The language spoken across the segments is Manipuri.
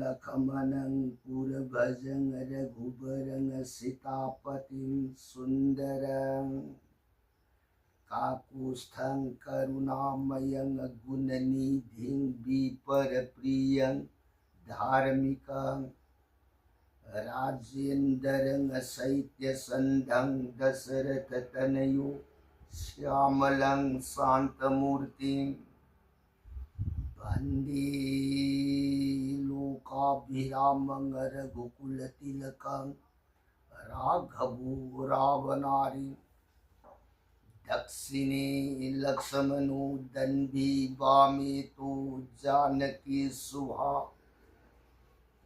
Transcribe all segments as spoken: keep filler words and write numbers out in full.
लक्ष्मणं पुरभजं रघुवरं सीतापतिं सुन्दरं। काकुत्स्थं करुणामयं गुणनिधिं विप्रप्रियं धार्मिकं। राजेन्द्रं शैत्यसन्धं दशरथतनयो श्यामलं शान्तमूर्तिम्। वन्दे लोकाभिरामं रघुकुलतिलकं राघवो रावणारि। दक्षिणे लक्ष्मणो दण्डी वामे तु जानकी शुभा।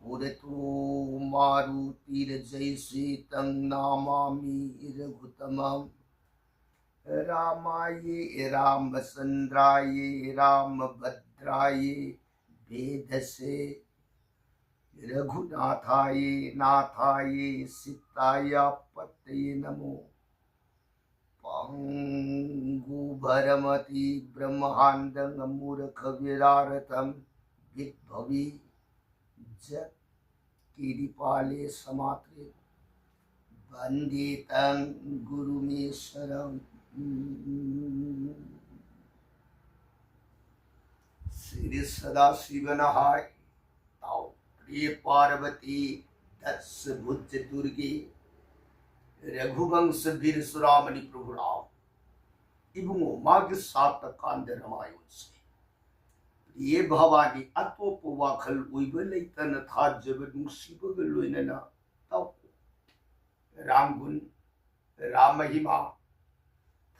पुरतो मारुतिर्जयसेतं नमामि रघुत्तमम्। रामाय रामचन्द्राय रामभद्राय वेधसे। रघुनाथाय नाथाय सीताय पतये नमो। पङ्गुभरमतिब्रह्माण्डं मूर्खविदारतं विद्भवि ज कीडिपाले समात्रे वन्दे तं गुरुमीश्वरम्। श्री सदाशिवन हाय ताओ प्रिय पार्वती दस भुज दुर्गे रघुवंश वीर सुरामणि प्रभु राम। ꯏꯕꯨꯡꯉꯣ ꯃꯥꯒꯤ ꯁꯥꯇ ꯀꯥꯟꯗ ꯔꯃꯥꯌꯟꯁꯦ꯫ ꯄ꯭ꯔꯤꯌꯦ ꯚꯕꯥꯅꯤ ꯑꯇꯣꯞꯄ ꯋꯥꯈꯜ ꯑꯣꯏꯕ ꯂꯩꯇꯅ ꯊꯥꯖꯕ ꯅꯨꯡꯁꯤꯕꯒ ꯂꯣꯏꯅꯅ ꯇꯧ꯫ ꯔꯥꯝꯒꯨꯟ, ꯔꯥꯝ ꯃꯍꯤꯃꯥ,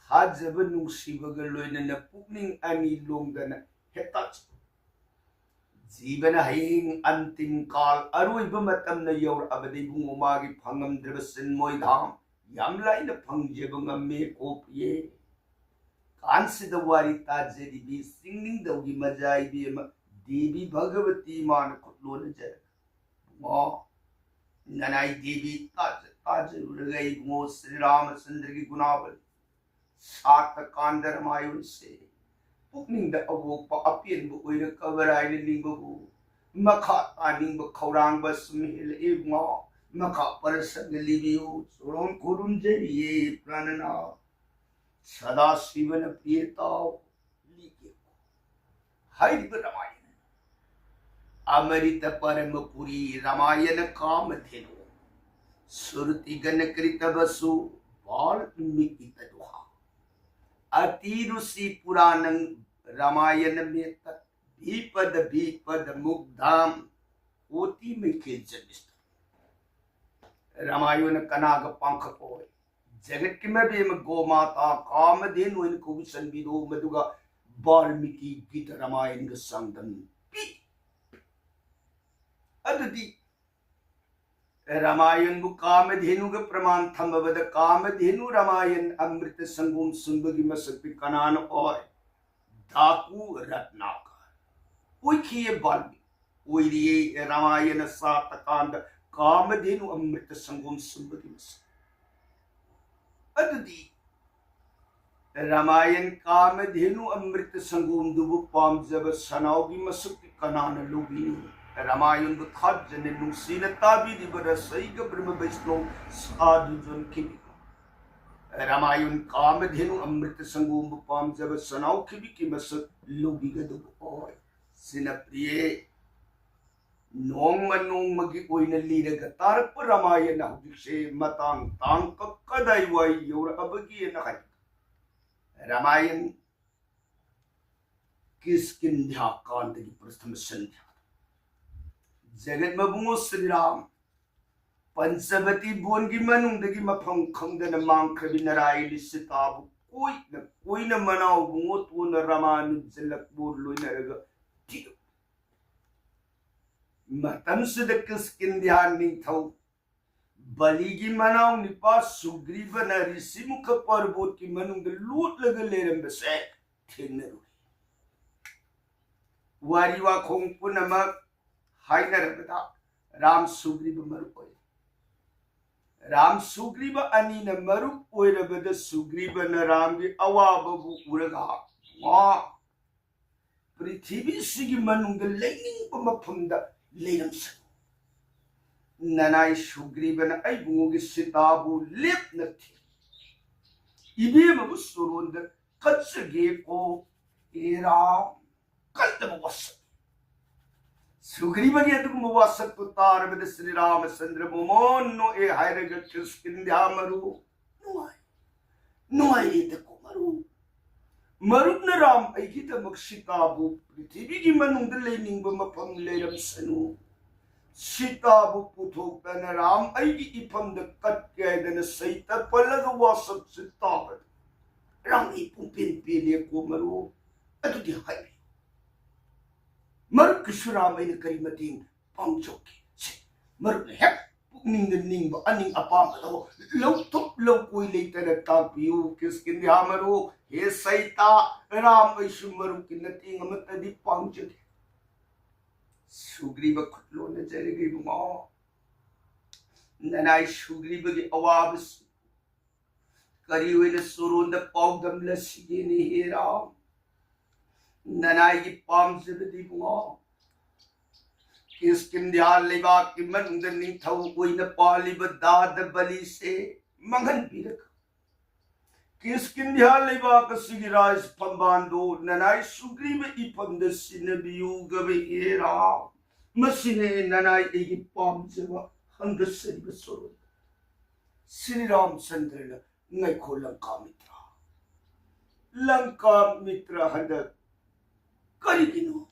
ꯊꯥꯖꯕ ꯅꯨꯡꯁꯤꯕꯒ ꯂꯣꯏꯅꯅ ꯄꯨꯛꯅꯤꯡ ꯑꯅꯤ ꯂꯣꯡꯗꯅ ꯍꯦꯛꯇ ꯖꯤꯕꯅ ꯍꯌꯦꯡ ꯑꯟꯇꯤꯝ ꯀꯥꯜ ꯑꯔꯣꯏꯕ ꯃꯇꯝꯅ ꯌꯧꯔꯛꯑꯕꯗ ꯏꯕꯨꯡꯉꯣ ꯃꯥꯒꯤ ꯐꯪꯉꯝꯗ꯭ꯔꯕ ꯁꯤꯟꯃꯣꯏ ꯙꯥꯝ ꯌꯥꯝ ꯂꯥꯏꯅ ꯐꯪꯖꯕ ꯉꯝꯃꯦ ꯀꯣ ꯄ꯭ꯔꯤꯌꯦ꯫ ꯀꯥꯟꯁꯤꯗ ꯋꯥꯔꯤ ꯇꯥꯖꯔꯤꯕꯤ ꯆꯤꯡꯅꯤꯡꯊꯧꯒꯤ ꯃꯖꯥ ꯏꯕꯦꯝꯃ ꯗꯦꯕꯤ ꯚꯒꯕꯇꯤ ꯃꯥꯅ ꯈꯨꯠ ꯂꯣꯟꯅꯖꯔꯒ ꯏꯕꯨꯡꯉꯣ ꯅꯅꯥꯏ ꯗꯦꯕꯤ ꯇꯥꯖ ꯇꯥꯖꯔꯨꯔꯒ ꯏꯕꯨꯡꯉꯣ ꯁ꯭ꯔꯤ ꯔꯥꯃꯆꯟꯗ꯭ꯔꯒꯤ ꯒꯨꯅꯥꯕꯂꯤ ꯁꯥꯇ ꯀꯥꯟꯗ ꯔꯃꯥꯌꯟꯁꯦ ꯄꯨꯛꯅꯤꯡꯗ ꯑꯋꯣꯛꯄ ꯑꯄꯦꯟꯕ ꯑꯣꯏꯔꯛꯀꯕ꯭ꯔꯥ ꯍꯥꯏꯅ ꯅꯤꯡꯕꯕꯨ ꯃꯈꯥ ꯇꯥꯅꯤꯡꯕ ꯈꯧꯔꯥꯡꯕ ꯁꯨꯝ ꯍꯦꯜꯂꯛꯏ ꯏꯕꯨꯡꯉꯣ꯫ ꯃꯈꯥ ꯄꯔꯁꯛꯅ ꯂꯤꯕꯤꯌꯨ꯫ ꯆꯨꯔꯣꯟ ꯈꯨꯔꯨꯝꯖꯔꯤꯌꯦ ꯄ꯭ꯔꯥꯅꯅꯥ꯫ ꯁꯗꯥꯁꯤꯕꯅ ꯄ꯭ꯔꯤꯌ ꯇꯥꯎ꯫ ꯂꯤꯒꯦ꯫ ꯍꯥꯏꯔꯤꯕ ꯔꯥꯃꯥꯌꯟ ꯑꯃꯔꯤꯇ ꯄꯔꯃꯄꯨꯔꯤ ꯔꯥꯃꯥꯌꯟ ꯀꯥꯃꯙꯦꯅꯨ ꯁ꯭ꯔꯨꯇꯤꯒꯅ ꯀ꯭ꯔꯤꯇꯕꯁꯨ ꯕꯥꯜꯃꯤꯀꯤ ꯇꯗꯨꯍꯥ ꯑꯇꯤ ꯔꯨꯁꯤ ꯄꯨꯔꯥꯅꯪ ꯔꯥꯃꯥꯌꯟ ꯃꯦꯇ ꯕꯤꯄꯗ ꯕꯤꯄꯗ ꯃꯨꯛꯙꯥꯝ ꯀꯣꯇꯤ ꯃꯩꯈꯦꯜ ꯆꯟꯕꯤꯁꯇ꯫ ꯔꯥꯃꯥꯌꯟ ꯀꯅꯥꯒ ꯄꯥꯡꯈꯛ ꯑꯣꯏ? ꯖꯒꯠꯀꯤ ꯃꯕꯦꯝꯃ ꯒꯣꯃꯥꯇꯥ ꯀꯥꯃꯙꯦꯅꯨ ꯑꯣꯏꯅ ꯀꯧꯕ ꯆꯟꯕꯤꯔꯣ, ꯃꯗꯨꯒ ꯕꯥꯜꯃꯤꯀꯤ ꯒꯤꯇ ꯔꯥꯃꯥꯌꯟꯒ ꯆꯥꯡꯗꯝ ꯄꯤ꯫ ꯑꯗꯨꯗꯤ ꯔꯥꯃꯥꯌꯟꯕꯨ ꯀꯥꯃꯙꯦꯅꯨꯒ ꯄ꯭ꯔꯃꯥꯟ ꯊꯝꯃꯕꯗ ꯀꯥꯃꯙꯦꯅꯨ ꯔꯥꯃꯥꯌꯟ ꯑꯃ꯭ꯔꯤꯇ ꯁꯪꯒꯣꯝ ꯁꯨꯝꯕꯒꯤ ꯃꯁꯛꯇꯤ ꯀꯅꯥꯅ ꯑꯣꯏ? ꯗꯥꯀꯨ ꯔꯠꯅꯥꯀꯔ ꯑꯣꯏꯈꯤꯌꯦ꯫ ꯕꯥꯜꯃꯤꯀꯤ ꯑꯣꯏꯔꯤꯌꯦ꯫ ꯔꯥꯃꯥꯌꯟ ꯁꯥꯠꯇꯀꯥꯟꯗ ꯀꯥꯃꯙꯦꯅꯨ ꯑꯃ꯭ꯔꯤꯇ ꯁꯪꯒꯣꯝ ꯁꯨꯝꯕꯒꯤ ꯃꯁꯛ꯫ ꯑꯗꯨꯗꯤ ꯔꯥꯃꯥꯌꯟ ꯀꯥꯃꯙꯦꯅꯨ ꯑꯃ꯭ꯔꯤꯇ ꯁꯪꯒꯣꯝꯗꯨꯕꯨ ꯄꯥꯝꯖꯕ ꯁꯅꯥꯎꯒꯤ ꯃꯁꯛꯇꯤ ꯀꯅꯥꯅ ꯂꯧꯕꯤꯅꯤ? ꯔꯥꯃꯥꯌꯟꯕꯨ ꯊꯥꯖꯅ ꯅꯨꯡꯁꯤꯅ ꯇꯥꯕꯤꯔꯤꯕ ꯔꯁꯩꯒ ꯕ꯭ꯔꯍ꯭ꯃ ꯕꯩꯁꯅꯧ ꯁꯥꯗꯨ ꯖꯣꯟꯈꯤꯕꯤꯌꯨ꯫ ꯔꯥꯃꯥꯌꯟ ꯀꯥꯃꯙꯦꯅꯨ ꯑꯃ꯭ꯔꯤꯇ ꯁꯪꯒꯣꯝꯕꯨ ꯄꯥꯝꯖꯕ ꯁꯅꯥꯎꯈꯤꯕꯤꯒꯤ ꯃꯁꯛ ꯂꯧꯕꯤꯒꯗꯕ ꯑꯣꯏ꯫ ꯁꯤꯅ ꯄ꯭ꯔꯤꯌꯦ, ꯅꯣꯡꯃ ꯅꯣꯡꯃꯒꯤ ꯑꯣꯏꯅ ꯂꯤꯔꯒ ꯇꯥꯔꯛꯄ ꯔꯥꯃꯥꯌꯟ ꯍꯧꯖꯤꯛꯁꯦ ꯃꯇꯥꯡ ꯇꯥꯡꯀꯛ ꯀꯗꯥꯏꯋꯥꯏ ꯌꯧꯔꯛꯑꯕꯒꯦꯅ ꯍꯥꯏ꯫ ꯔꯥꯃꯥꯌꯟ ꯀꯤꯁꯀꯤꯟꯙ꯭ꯌꯥ ꯀꯥꯟꯗꯒꯤ ꯄ꯭ꯔꯊꯃ ꯁꯟꯙ꯭ꯌꯥ꯫ ꯖꯒꯠ ꯃꯕꯨꯡꯉꯣ ꯁ꯭ꯔꯤꯔꯥꯝ ꯄꯟꯆꯕꯇꯤ ꯕꯣꯟꯒꯤ ꯃꯅꯨꯡꯗꯒꯤ ꯃꯐꯝ ꯈꯪꯗꯅ ꯃꯥꯡꯈ꯭ꯔꯕꯤ ꯅꯔꯥꯏ ꯂꯤꯁꯤꯇꯥꯕꯨ ꯀꯣꯏꯅ ꯀꯣꯏꯅ ꯃꯅꯥꯎꯕꯨꯡꯉꯣ ꯇꯣꯟꯅ ꯔꯥꯃꯥꯅꯨꯖ ꯂꯛꯄꯨ ꯂꯣꯏꯅꯔꯒ ꯊꯤꯔꯛ꯫ ꯃꯇꯝꯁꯤꯗ ꯀꯤꯁꯀꯤꯟꯙ꯭ꯌꯥ ꯅꯤꯡꯊꯧ ꯕꯂꯤꯒꯤ ꯃꯅꯥꯎ ꯅꯤꯄꯥ ꯁꯨꯒ꯭ꯔꯤꯕꯅ ꯔꯤꯁꯤꯃꯨꯈ ꯄꯔꯕꯣꯠꯀꯤ ꯃꯅꯨꯡꯗ ꯂꯣꯠꯂꯒ ꯂꯩꯔꯝꯕꯁꯦ ꯊꯦꯡꯅꯔꯨꯔꯦ꯫ ꯋꯥꯔꯤ ꯋꯥꯈꯣꯡ ꯄꯨꯝꯅꯃꯛ ꯍꯥꯏꯅꯔꯕꯗ ꯔꯥꯝ ꯁꯨꯒ꯭ꯔꯤꯕ ꯃꯔꯨꯞ ꯑꯣꯏ꯫ ꯔꯥꯝ ꯁꯨꯒ꯭ꯔꯤꯕ ꯑꯅꯤꯅ ꯃꯔꯨꯞ ꯑꯣꯏꯔꯕꯗ ꯁꯨꯒ꯭ꯔꯤꯕꯅ ꯔꯥꯝꯒꯤ ꯑꯋꯥꯕꯕꯨ ꯎꯔꯒ, "ꯃꯥ, ꯄ꯭ꯔꯤꯊꯤꯕꯤꯁꯤꯒꯤ ꯃꯅꯨꯡꯗ ꯂꯩꯅꯤꯡꯕ ꯃꯐꯝꯗ ꯂꯩꯔꯝꯁꯅꯨ꯫ ꯅꯅꯥꯏ ꯁꯨꯒ꯭ꯔꯤꯕꯅ ꯑꯩꯕꯨꯡꯉꯣꯒꯤ ꯁꯤꯇꯥꯕꯨ ꯂꯦꯞꯅ ꯊꯤ꯫ ꯏꯕꯦꯝꯃꯕꯨ ꯁꯣꯔꯣꯟꯗ ꯀꯠꯆꯒꯦꯀꯣ꯫ ꯑꯦ ꯔꯥꯝ, ꯀꯜꯂꯕ ꯋꯥꯁꯛ꯫ ꯁꯨꯒ꯭ꯔꯤꯕꯒꯤ ꯑꯗꯨꯒꯨꯝꯕ ꯋꯥꯁꯛꯇꯨ ꯇꯥꯔꯕꯗ ꯁ꯭ꯔꯤ ꯔꯥꯃꯆꯟꯗ꯭ꯔ ꯃꯣꯃꯣꯟ ꯅꯣꯛꯑꯦ ꯍꯥꯏꯔꯒ ꯀꯤꯁꯀꯤꯟꯙ꯭ꯌꯥ ꯃꯔꯨ ꯅꯨꯡꯉꯥꯏ, ꯅꯨꯡꯉꯥꯏꯔꯦꯗꯀꯣ ꯃꯔꯨ꯫ ꯃꯔꯨꯞꯅ ꯔꯥꯝ ꯑꯩꯒꯤꯗꯃꯛ ꯁꯤꯇꯥꯕꯨ ꯄ꯭ꯔꯤꯊꯤꯕꯤꯒꯤ ꯃꯅꯨꯡꯗ ꯂꯩꯅꯤꯡꯕ ꯃꯐꯝ ꯂꯩꯔꯝꯁꯅꯨ꯫ ꯁꯤꯇꯥꯕꯨ ꯄꯨꯊꯣꯛꯇꯅ ꯔꯥꯝ ꯑꯩꯒꯤ ꯏꯐꯝꯗ ꯀꯠꯀꯦ ꯍꯥꯏꯗꯅ ꯁꯩꯇ ꯄꯜꯂꯒ ꯋꯥꯁꯛꯁꯤ ꯇꯥꯕꯗ ꯔꯥꯝ ꯑꯩ ꯄꯨꯡꯄꯦꯟ ꯄꯦꯜꯂꯦꯀꯣ ꯃꯔꯨ꯫ ꯑꯗꯨꯗꯤ ꯍꯥꯏꯕꯤꯌꯨ, ꯃꯔꯨꯞꯀꯤꯁꯨ ꯔꯥꯝ ꯑꯩꯅ ꯀꯔꯤ ꯃꯇꯦꯡ ꯄꯥꯡꯖꯧꯒꯦ? ꯁꯦ, ꯃꯔꯨꯞꯅ ꯍꯦꯛ ꯄꯨꯛꯅꯤꯡꯗ ꯅꯤꯡꯕ ꯑꯅꯤꯡ ꯑꯄꯥꯝꯕꯗꯣ ꯂꯧꯊꯣꯛ ꯂꯧꯀꯣꯏ ꯂꯩꯇꯅ ꯇꯥꯛꯄꯤꯌꯨ꯫ ꯀꯤꯁꯀꯤꯟꯙ꯭ꯌꯥ ꯃꯔꯨ, ꯍꯦ ꯁꯩꯇꯥ, ꯔꯥꯝ ꯑꯩꯁꯨ ꯃꯔꯨꯞꯀꯤ ꯃꯇꯦꯡ ꯑꯃꯠꯇꯗꯤ ꯄꯥꯡꯖꯒꯦ꯫ ꯁꯨꯒ꯭ꯔꯤꯕ ꯈꯨꯠ ꯂꯣꯟꯅꯖꯔꯒꯦ ꯏꯕꯨꯡꯉꯣ꯫ ꯅꯅꯥꯏ ꯁꯨꯒ꯭ꯔꯤꯕꯒꯤ ꯑꯋꯥꯕꯁꯤ ꯀꯔꯤ ꯑꯣꯏꯅ ꯁꯣꯔꯣꯟꯗ ꯄꯥꯎꯗꯝꯂꯁꯤꯒꯦꯅꯦ ꯍꯦ ꯔꯥꯝ? ꯅꯅꯥꯏꯒꯤ ꯄꯥꯝꯖꯕꯗꯤ ꯏꯕꯨꯡꯉꯣ, ꯀꯤꯁꯀꯤꯟꯙ꯭ꯌꯥ ꯂꯩꯕꯥꯛꯀꯤ ꯃꯅꯨꯡꯗ ꯅꯤꯡꯊꯧ ꯑꯣꯏꯅ ꯄꯥꯜꯂꯤꯕ ꯗꯥꯗ ꯕꯂꯤꯁꯦ ꯃꯥꯡꯍꯟꯕꯤꯔꯒ ꯀꯤꯁꯀꯤꯟꯙ꯭ꯌꯥ ꯂꯩꯕꯥꯛ ꯑꯁꯤꯒꯤ ꯔꯥꯖ ꯐꯝꯕꯥꯜꯗꯨ ꯅꯅꯥꯏ ꯁꯨꯒ꯭ꯔꯤꯕ ꯏꯐꯝꯗ ꯁꯤꯟꯅꯕꯤꯌꯨ ꯒꯕ ꯍꯦ ꯔꯥꯝ꯫ ꯃꯁꯤꯅꯦ ꯅꯅꯥꯏ ꯑꯩꯒꯤ ꯄꯥꯝꯖꯕ ꯍꯪꯒꯠꯆꯔꯤꯕ ꯁꯣꯔꯣꯟ꯫ ꯁ꯭ꯔꯤ ꯔꯥꯝꯆꯟꯗ꯭ꯔꯅ ꯉꯥꯏꯈꯣ ꯂꯪꯀꯥ ꯃꯤꯇ꯭ꯔ꯫ ꯂꯪꯀꯥ ꯃꯤꯇ꯭ꯔ ꯍꯟꯗꯛ ꯀꯔꯤꯒꯤꯅꯣ?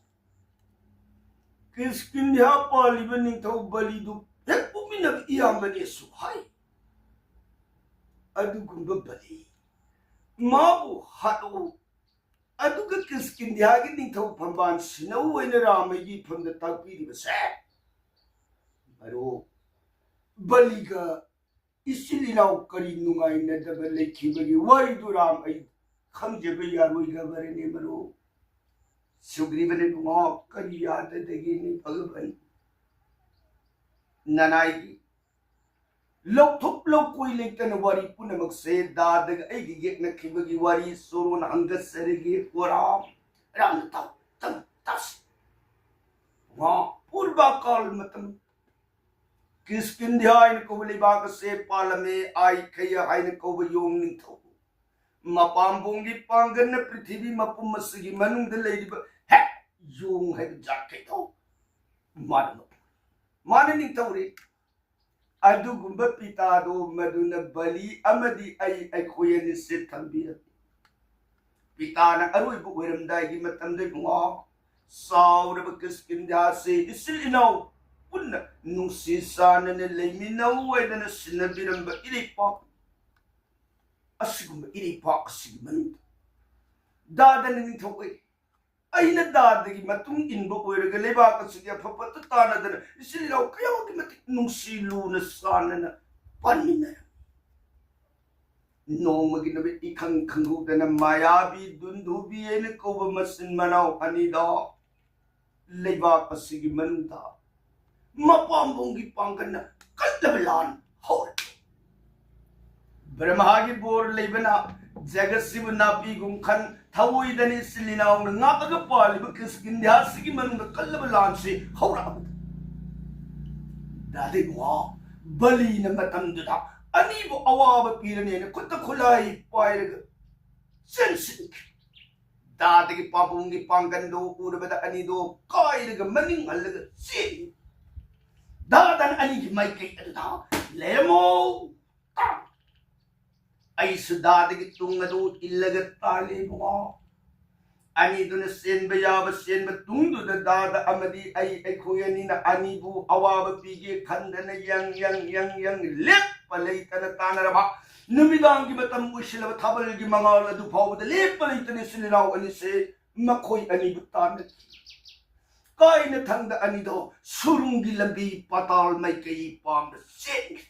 ꯀꯤꯁꯀꯤꯟꯙ꯭ꯌꯥ ꯄꯥꯜꯂꯤꯕ ꯅꯤꯡꯊꯧ ꯕꯂꯤꯗꯨ ꯍꯦꯛ ꯄꯣꯛꯃꯤꯟꯅꯕ ꯏꯌꯥꯝꯕꯅꯦꯁꯨ ꯍꯥꯏ꯫ ꯑꯗꯨꯒꯨꯝꯕ ꯕꯂꯤ ꯃꯥꯕꯨ ꯍꯥꯠꯂꯛꯎ꯫ ꯑꯗꯨꯒ ꯀꯤꯁꯀꯤꯟꯙ꯭ꯌꯥꯒꯤ ꯅꯤꯡꯊꯧ ꯐꯝꯕꯥꯜ ꯁꯤꯅꯧ ꯑꯣꯏꯅ ꯔꯥꯝ ꯑꯩꯒꯤ ꯏꯐꯝꯗ ꯇꯥꯛꯄꯤꯔꯤꯕꯁꯦ꯫ ꯃꯔꯨꯞ, ꯕꯂꯤꯒ ꯏꯆꯤꯜ ꯏꯅꯥꯎ ꯀꯔꯤ ꯅꯨꯡꯉꯥꯏꯅꯗꯕ ꯂꯩꯈꯤꯕꯒꯤ ꯋꯥꯔꯤꯗꯨ ꯔꯥꯝ ꯑꯩ ꯈꯪꯖꯕ ꯌꯥꯔꯣꯏꯗꯕꯔꯅꯦ ꯃꯔꯨꯞ꯫ ꯁꯨꯒ꯭ꯔꯤꯕꯅ ꯏꯕꯨꯡꯉꯣ, ꯀꯔꯤ ꯌꯥꯗꯗꯒꯦꯅꯦ ꯚꯒꯕꯟ? ꯅꯅꯥꯏꯒꯤ ꯂꯧꯊꯣꯛ ꯂꯧꯀꯣꯏ ꯂꯩꯇꯅ ꯋꯥꯔꯤ ꯄꯨꯝꯅꯃꯛꯁꯦ ꯗꯥꯗꯒ ꯑꯩꯒ ꯌꯦꯛꯅꯈꯤꯕꯒꯤ ꯋꯥꯔꯤ ꯁꯣꯔꯣꯟ ꯍꯪꯒꯠꯆꯔꯒꯦ ꯀꯣ ꯔꯥꯝ꯫ ꯔꯥꯝꯅ ꯇꯥꯎ꯫ ꯇꯝ ꯇꯥꯁꯤ꯫ ꯉꯥ ꯄꯨꯔꯕ ꯀꯥꯜ ꯃꯇꯝ ꯀꯤꯁꯀꯤꯟꯙ꯭ꯌꯥ ꯍꯥꯏꯅ ꯀꯧꯕ ꯂꯩꯕꯥꯛ ꯑꯁꯦ ꯄꯥꯜꯂꯝꯃꯦ꯫ ꯑꯥꯏꯈꯩꯌ ꯍꯥꯏꯅ ꯀꯧꯕ ꯌꯣꯡ ꯅꯤꯡꯊꯧ꯫ ꯃꯄꯥꯝꯕꯣꯝꯒꯤ ꯄꯥꯡꯒꯜꯅ ꯄ꯭ꯔꯤꯊꯤꯕꯤ ꯃꯄꯨꯝ ꯑꯁꯤꯒꯤ ꯃꯅꯨꯡꯗ ꯂꯩꯔꯤꯕ ꯍꯦꯛ ꯌꯣꯡ ꯍꯥꯏꯕ ꯖꯥꯠ ꯀꯩꯗꯧ ꯃꯥꯅ ꯃꯄꯨ-, ꯃꯥꯅ ꯅꯤꯡꯊꯧꯔꯦ꯫ ꯑꯗꯨꯒꯨꯝꯕ ꯄꯤꯇꯥꯗꯣ ꯃꯗꯨꯅ ꯕꯂꯤ ꯑꯃꯗꯤ ꯑꯩ, ꯑꯩꯈꯣꯏ ꯑꯅꯤꯁꯦ ꯊꯝꯕꯤꯔꯝꯃꯤ꯫ ꯄꯤꯇꯥꯅ ꯑꯔꯣꯏꯕ ꯑꯣꯏꯔꯝꯗꯥꯏꯒꯤ ꯃꯇꯝꯗ ꯏꯕꯨꯡꯉꯣ, ꯆꯥꯎꯔꯕ ꯀꯤꯁꯀꯤꯟꯙꯥꯁꯦ ꯏꯆꯤꯜ ꯏꯅꯥꯎ ꯄꯨꯟꯅ ꯅꯨꯡꯁꯤ ꯆꯥꯟꯅꯅ ꯂꯩꯃꯤꯟꯅꯧ ꯍꯥꯏꯗꯅ ꯁꯤꯟꯅꯕꯤꯔꯝꯕ ꯏꯔꯩꯄꯥꯛ ꯑꯁꯤꯒꯨꯝꯕ ꯏꯔꯩꯄꯥꯛ ꯑꯁꯤꯒꯤ ꯃꯅꯨꯡꯗ ꯗꯥꯗꯅ ꯅꯤꯡꯊꯧ ꯑꯣꯏ꯫ ꯑꯩꯅ ꯗꯥꯗꯒꯤ ꯃꯇꯨꯡ ꯏꯟꯕ ꯑꯣꯏꯔꯒ ꯂꯩꯕꯥꯛ ꯑꯁꯤꯒꯤ ꯑꯐ ꯐꯠꯇ ꯇꯥꯟꯅꯗꯅ ꯏꯆꯤꯜ ꯏꯅꯥꯎ ꯀꯌꯥꯒꯤ ꯃꯇꯤꯛ ꯅꯨꯡꯁꯤ ꯂꯨꯅ ꯆꯥꯟꯅꯅ ꯄꯥꯟꯃꯤꯟꯅꯔꯝꯃꯤ꯫ ꯅꯣꯡꯃꯒꯤ ꯅꯨꯃꯤꯠ ꯏꯈꯪ ꯈꯪꯍꯧꯗꯅ ꯃꯥꯌꯥꯕꯤ ꯗꯨꯟꯗꯨꯕꯤ ꯍꯥꯏꯅ ꯀꯧꯕ ꯃꯆꯤꯟ ꯃꯅꯥꯎ ꯑꯅꯤꯗꯣ ꯂꯩꯕꯥꯛ ꯑꯁꯤꯒꯤ ꯃꯅꯨꯡꯗ ꯃꯄꯥꯝꯕꯣꯝꯒꯤ ꯄꯥꯡꯒꯜꯅ ꯀꯜꯂꯕ ꯂꯥꯟ ꯍꯧꯔꯛꯏ꯫ ꯕ꯭ꯔꯍꯃꯥꯒꯤ ꯕꯣꯔ ꯂꯩꯕꯅ ꯖꯒꯠꯁꯤꯕꯨ ꯅꯥꯄꯤꯒꯨꯝ ꯈꯟ ꯊꯑꯣꯏꯗꯅ ꯏꯆꯤꯜ ꯏꯅꯥꯎꯅ ꯉꯥꯛꯑꯒ ꯄꯥꯜꯂꯤꯕ ꯀꯤꯁꯀꯤꯟꯙ꯭ꯌꯥꯁꯤꯒꯤ ꯃꯅꯨꯡꯗ ꯀꯜꯂꯕ ꯂꯥꯟꯁꯤ ꯍꯧꯔꯛꯑꯕꯗ ꯗꯥꯗꯤꯕꯨ ꯕꯂꯤꯅ ꯃꯇꯝꯗꯨꯗ ꯑꯅꯤꯕꯨ ꯑꯋꯥꯕ ꯄꯤꯔꯅꯦꯅ ꯈꯨꯠꯇ ꯈꯨꯠꯂꯥꯏ ꯄꯥꯏꯔꯒ ꯆꯦꯟꯁꯤꯟꯈ꯭ꯔꯦ꯫ ꯗꯥꯗꯒꯤ ꯄꯥꯝꯕꯣꯝꯒꯤ ꯄꯥꯡꯒꯟꯗꯣ ꯎꯔꯕꯗ ꯑꯅꯤꯗꯣ ꯀꯥꯏꯔꯒ ꯃꯅꯤꯡ ꯍꯜꯂꯒ ꯆꯦꯜꯂꯤ꯫ ꯗꯥꯗꯅ ꯑꯅꯤꯒꯤ ꯃꯥꯏꯀꯩ ꯑꯗꯨꯗ ꯂꯩꯔꯝꯃꯣ꯫ ꯑꯩꯁꯨ ꯗꯥꯗꯒꯤ ꯇꯨꯡ ꯑꯗꯨ ꯏꯜꯂꯒ ꯇꯥꯜꯂꯤ ꯏꯕꯨꯡꯉꯣ꯫ ꯑꯅꯤꯗꯨꯅ ꯆꯦꯟꯕ ꯌꯥꯕ ꯆꯦꯟꯕ ꯇꯨꯡꯗꯨꯗ ꯗꯥꯗ ꯑꯃꯗꯤ ꯑꯩ, ꯑꯩꯈꯣꯏ ꯑꯅꯤꯅ ꯑꯅꯤꯕꯨ ꯑꯋꯥꯕ ꯄꯤꯒꯦ ꯈꯟꯗꯅ ꯌꯪ, ꯌꯪ, ꯌꯪ, ꯌꯪ ꯂꯦꯞꯄ ꯂꯩꯇꯅ ꯇꯥꯟꯅꯔꯕ꯫ ꯅꯨꯃꯤꯗꯥꯡꯒꯤ ꯃꯇꯝ ꯑꯣꯏꯁꯤꯜꯂꯕ ꯊꯥꯕꯜꯒꯤ ꯃꯉꯥꯜ ꯑꯗꯨ ꯐꯥꯎꯕꯗ ꯂꯦꯞꯄ ꯂꯩꯇꯅ ꯏꯆꯤꯜ ꯏꯅꯥꯎ ꯑꯅꯤꯁꯦ ꯃꯈꯣꯏ ꯑꯅꯤꯕꯨ ꯇꯥꯟꯅꯈꯤ꯫ ꯀꯥꯏꯅ ꯊꯪꯗ ꯑꯅꯤꯗꯣ ꯁꯨꯔꯨꯡꯒꯤ ꯂꯝꯕꯤ ꯄꯥꯇꯥꯜ ꯃꯥꯏꯀꯩ ꯄꯥꯝꯗ ꯆꯦꯟꯈꯤ꯫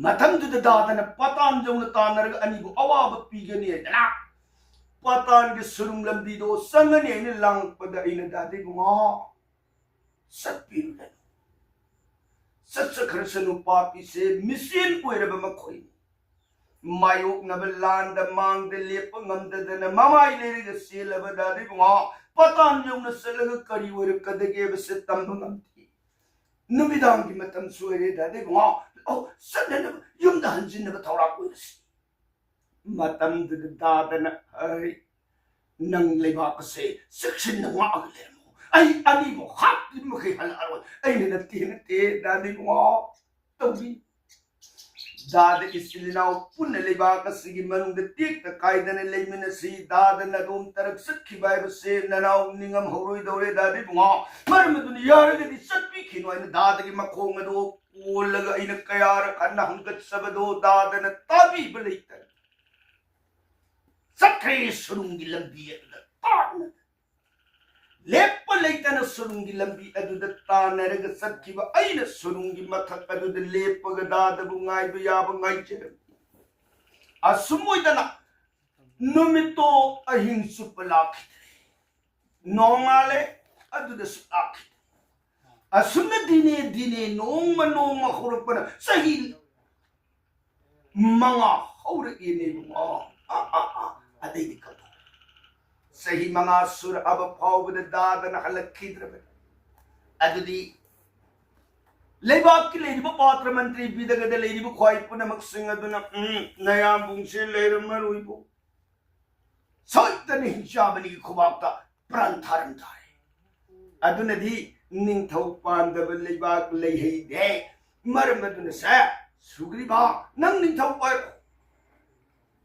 ꯃꯇꯝꯗꯨꯗ ꯗꯥꯗꯅ ꯄꯥꯇꯥꯟ ꯌꯧꯅ ꯇꯥꯟꯅꯔꯒ ꯑꯅꯤꯕꯨ ꯑꯋꯥꯕ ꯄꯤꯒꯅꯤ ꯍꯥꯏꯗꯅ ꯄꯥꯇꯥꯟꯒꯤ ꯁꯨꯔꯨꯡ ꯂꯝꯕꯤꯗꯣ ꯆꯪꯒꯅꯤ ꯍꯥꯏꯅ ꯂꯥꯡꯂꯛꯄꯗ ꯑꯩꯅ ꯗꯥꯗꯤꯕꯨꯡꯉꯣ ꯆꯠꯄꯤꯔꯨꯔꯅꯨ꯫ ꯆꯠꯆꯈ꯭ꯔꯁꯅꯨ ꯄꯥꯄꯤꯁꯦ ꯃꯤꯆꯦꯟ ꯑꯣꯏꯔꯕ ꯃꯈꯣꯏꯅꯤ꯫ ꯃꯥꯌꯣꯛꯅꯕ ꯂꯥꯟꯗ ꯃꯥꯡꯗ ꯂꯦꯞꯄ ꯉꯝꯗꯗꯅ ꯃꯃꯥꯏ ꯂꯩꯔꯒ ꯆꯦꯜꯂꯕ ꯗꯥꯗꯤ ꯏꯕꯨꯡꯉꯣ, ꯄꯇꯥꯟ ꯌꯧꯅ ꯆꯠꯂꯒ ꯀꯔꯤ ꯑꯣꯏꯔꯛꯀꯗꯒꯦꯕꯁꯦ ꯇꯝꯕ ꯉꯝꯗꯦ꯫ ꯅꯨꯃꯤꯗꯥꯡꯒꯤ ꯃꯇꯝꯁꯨ ꯑꯣꯏꯔꯦ ꯗꯥꯗꯤ ꯏꯕꯨꯡꯉꯣ, ꯑꯧ, ꯆꯠꯅꯅꯕ, ꯌꯨꯝꯗ ꯍꯟꯖꯤꯟꯅꯕ ꯊꯧꯔꯥꯡ ꯑꯣꯏꯔꯁꯤ꯫ ꯃꯇꯝꯗꯨꯗ ꯗꯥꯗꯅ, "ꯑꯩ, ꯅꯪ ꯂꯩꯕꯥꯛ ꯑꯁꯦ ꯆꯦꯛꯁꯤꯟꯅ ꯉꯥꯛꯑꯒ ꯂꯩꯔꯝꯃꯨ꯫ ꯑꯩ ꯑꯅꯤꯃꯨꯛ ꯍꯥꯞꯇ꯭ꯔꯤ ꯃꯈꯩ ꯍꯜꯂꯛꯑꯔꯣꯏ꯫ ꯑꯩꯅ ꯅꯠꯇꯦ, ꯅꯠꯇꯦ, ꯗꯥꯗꯤ ꯏꯕꯨꯡꯉꯣ, ꯇꯧꯕꯤ꯫ ꯗꯥꯗ ꯏꯆꯤꯜ ꯏꯅꯥꯎ ꯄꯨꯟꯅ ꯂꯩꯕꯥꯛ ꯑꯁꯤꯒꯤ ꯃꯅꯨꯡꯗ ꯇꯦꯛꯇ ꯀꯥꯏꯗꯅ ꯂꯩꯃꯤꯟꯅꯁꯤ꯫ ꯗꯥꯗ ꯅꯥꯗꯣꯝ ꯇꯔꯛ ꯆꯠꯈꯤꯕ ꯍꯥꯏꯕꯁꯦ ꯅꯅꯥꯎ ꯅꯤꯡꯉꯝꯍꯧꯔꯣꯏꯗꯧꯔꯦ, ꯗꯥꯗꯤ ꯏꯕꯨꯡꯉꯣ꯫ ꯃꯔꯝ ꯑꯗꯨꯅ ꯌꯥꯔꯒꯗꯤ ꯆꯠꯄꯤꯈꯤꯅꯨ ꯍꯥꯏꯅ ꯗꯥꯗꯒꯤ ꯃꯈꯣꯡ ꯑꯗꯨ ꯀꯣꯜꯂꯒ ꯑꯩꯅ ꯀꯌꯥꯔꯛ ꯍꯟꯅ ꯍꯪꯒꯠꯆꯕꯗꯣ ꯗꯥꯗꯅ ꯇꯥꯕꯤꯕ ꯂꯩꯇꯅ ꯆꯠꯈ꯭ꯔꯦ ꯁꯨꯔꯨꯡꯒꯤ ꯂꯝꯕꯤ ꯑꯗꯨꯗ ꯇꯥꯗꯅ꯫ ꯂꯦꯞꯄ ꯂꯩꯇꯅ ꯁꯨꯔꯨꯡꯒꯤ ꯂꯝꯕꯤ ꯑꯗꯨꯗ ꯇꯥꯟꯅꯔꯒ ꯆꯠꯈꯤꯕ ꯑꯩꯅ ꯁꯨꯔꯨꯡꯒꯤ ꯃꯊꯛ ꯑꯗꯨꯗ ꯂꯦꯞꯄꯒ ꯗꯥꯗꯕꯨ ꯉꯥꯏꯕ ꯌꯥꯕ ꯉꯥꯏꯖꯔꯝꯃꯤ꯫ ꯑꯁꯨꯝ ꯑꯣꯏꯗꯅ ꯅꯨꯃꯤꯠꯇꯣ ꯑꯍꯤꯡ ꯆꯨꯞꯄ ꯂꯥꯛꯈꯤꯗ꯭ꯔꯦ꯫ ꯅꯣꯡꯉꯥꯜꯂꯦ, ꯑꯗꯨꯗꯁꯨ ꯂꯥꯛꯈꯤꯗ꯭ꯔꯦ꯫ ꯑꯁꯨꯝꯅ ꯗꯤꯅꯦ ꯗꯤꯅꯦ, ꯅꯣꯡꯃ ꯅꯣꯡꯃ ꯍꯧꯔꯛꯄꯅ ꯆꯍꯤ ꯃꯉꯥ ꯍꯧꯔꯛꯏꯅꯦ ꯏꯕꯨꯡꯉꯣ꯫ ꯑꯥ, ꯑꯥ, ꯑꯥ꯫ ꯑꯗꯩꯗꯤ ꯀꯞꯄ꯫ ꯆꯍꯤ ꯃꯉꯥ ꯁꯨꯔꯛꯑꯕ ꯐꯥꯎꯕꯗ ꯗꯥꯗꯅ ꯍꯜꯂꯛꯈꯤꯗ꯭ꯔꯕꯅꯤ꯫ ꯑꯗꯨꯗꯤ ꯂꯩꯕꯥꯛꯀꯤ ꯂꯩꯔꯤꯕ ꯄꯥꯇ꯭ꯔ ꯃꯟꯇ꯭ꯔꯤ ꯄꯤꯗꯒꯗ ꯂꯩꯔꯤꯕ ꯈ꯭ꯋꯥꯏ ꯄꯨꯝꯅꯃꯛꯁꯤꯡ ꯑꯗꯨꯅ, "ꯎꯝ, ꯅꯌꯥꯝꯕꯨꯡꯁꯦ ꯂꯩꯔꯝꯃꯔꯣꯏꯕꯨ꯫ ꯁꯣꯏꯗꯅ ꯍꯤꯡꯆꯥꯕꯅꯤꯒꯤ ꯈꯨꯕꯥꯛꯇ ꯄ꯭ꯔꯥꯟ ꯊꯥꯔꯝ ꯇꯥꯔꯦ꯫ ꯑꯗꯨꯅꯗꯤ ꯅꯤꯡꯊꯧ ꯄꯥꯟꯗꯕ ꯂꯩꯕꯥꯛ ꯂꯩꯍꯩꯗꯦ꯫ ꯃꯔꯝ ꯑꯗꯨꯅ ꯁꯦ, ꯁꯨꯒ꯭ꯔꯤꯕ, ꯅꯪ ꯅꯤꯡꯊꯧ ꯑꯣꯏꯔꯣ꯫"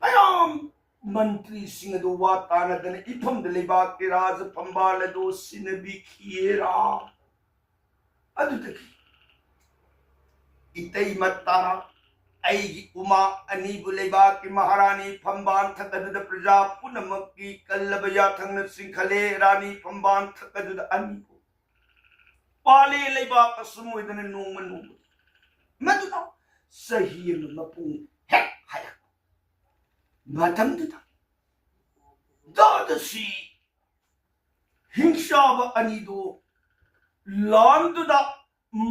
ꯃꯌꯥꯝ ꯃꯟꯇ꯭ꯔꯤꯁꯤꯡ ꯑꯗꯨ ꯋꯥ ꯇꯥꯅꯗꯅ ꯏꯐꯝꯗ ꯂꯩꯕꯥꯛꯀꯤ ꯔꯥꯖ ꯐꯝꯕꯥꯜ ꯑꯗꯨ ꯁꯤꯟꯅꯕꯤꯈꯤꯌꯦꯔꯥ꯫ ꯑꯗꯨꯗꯒꯤ ꯏꯇꯩꯃ ꯇꯥꯔꯥ, ꯑꯩꯒꯤ ꯎꯃꯥ ꯑꯅꯤꯕꯨ ꯂꯩꯕꯥꯛꯀꯤ ꯃꯍꯥꯔꯥꯅꯤ ꯐꯝꯕꯥꯜ ꯊꯛ ꯑꯗꯨꯗ ꯄ꯭ꯔꯖꯥ ꯄꯨꯝꯅꯃꯛꯀꯤ ꯀꯜꯂꯕ ꯌꯥꯊꯪꯅ ꯆꯤꯡꯈꯠꯂꯦ꯫ ꯔꯥꯅꯤ ꯐꯝꯕꯥꯜ ꯊꯛ ꯑꯗꯨꯗ ꯑꯅꯤꯕꯨ ꯄꯥꯜꯂꯦ꯫ ꯂꯩꯕꯥꯛ ꯑꯁꯨꯝ ꯑꯣꯏꯗꯅ ꯅꯣꯡꯃ ꯅꯣꯡꯃ ꯃꯗꯨꯅ ꯆꯍꯤ ꯑꯃ ꯃꯄꯨꯡ ꯍꯦꯛ ꯍꯥꯏꯔꯛꯄ ꯃꯇꯝꯗꯨꯗ ꯗꯥꯗꯁꯤ ꯍꯤꯡꯆꯥꯕ ꯑꯅꯤꯗꯨ ꯂꯥꯟꯗꯨꯗ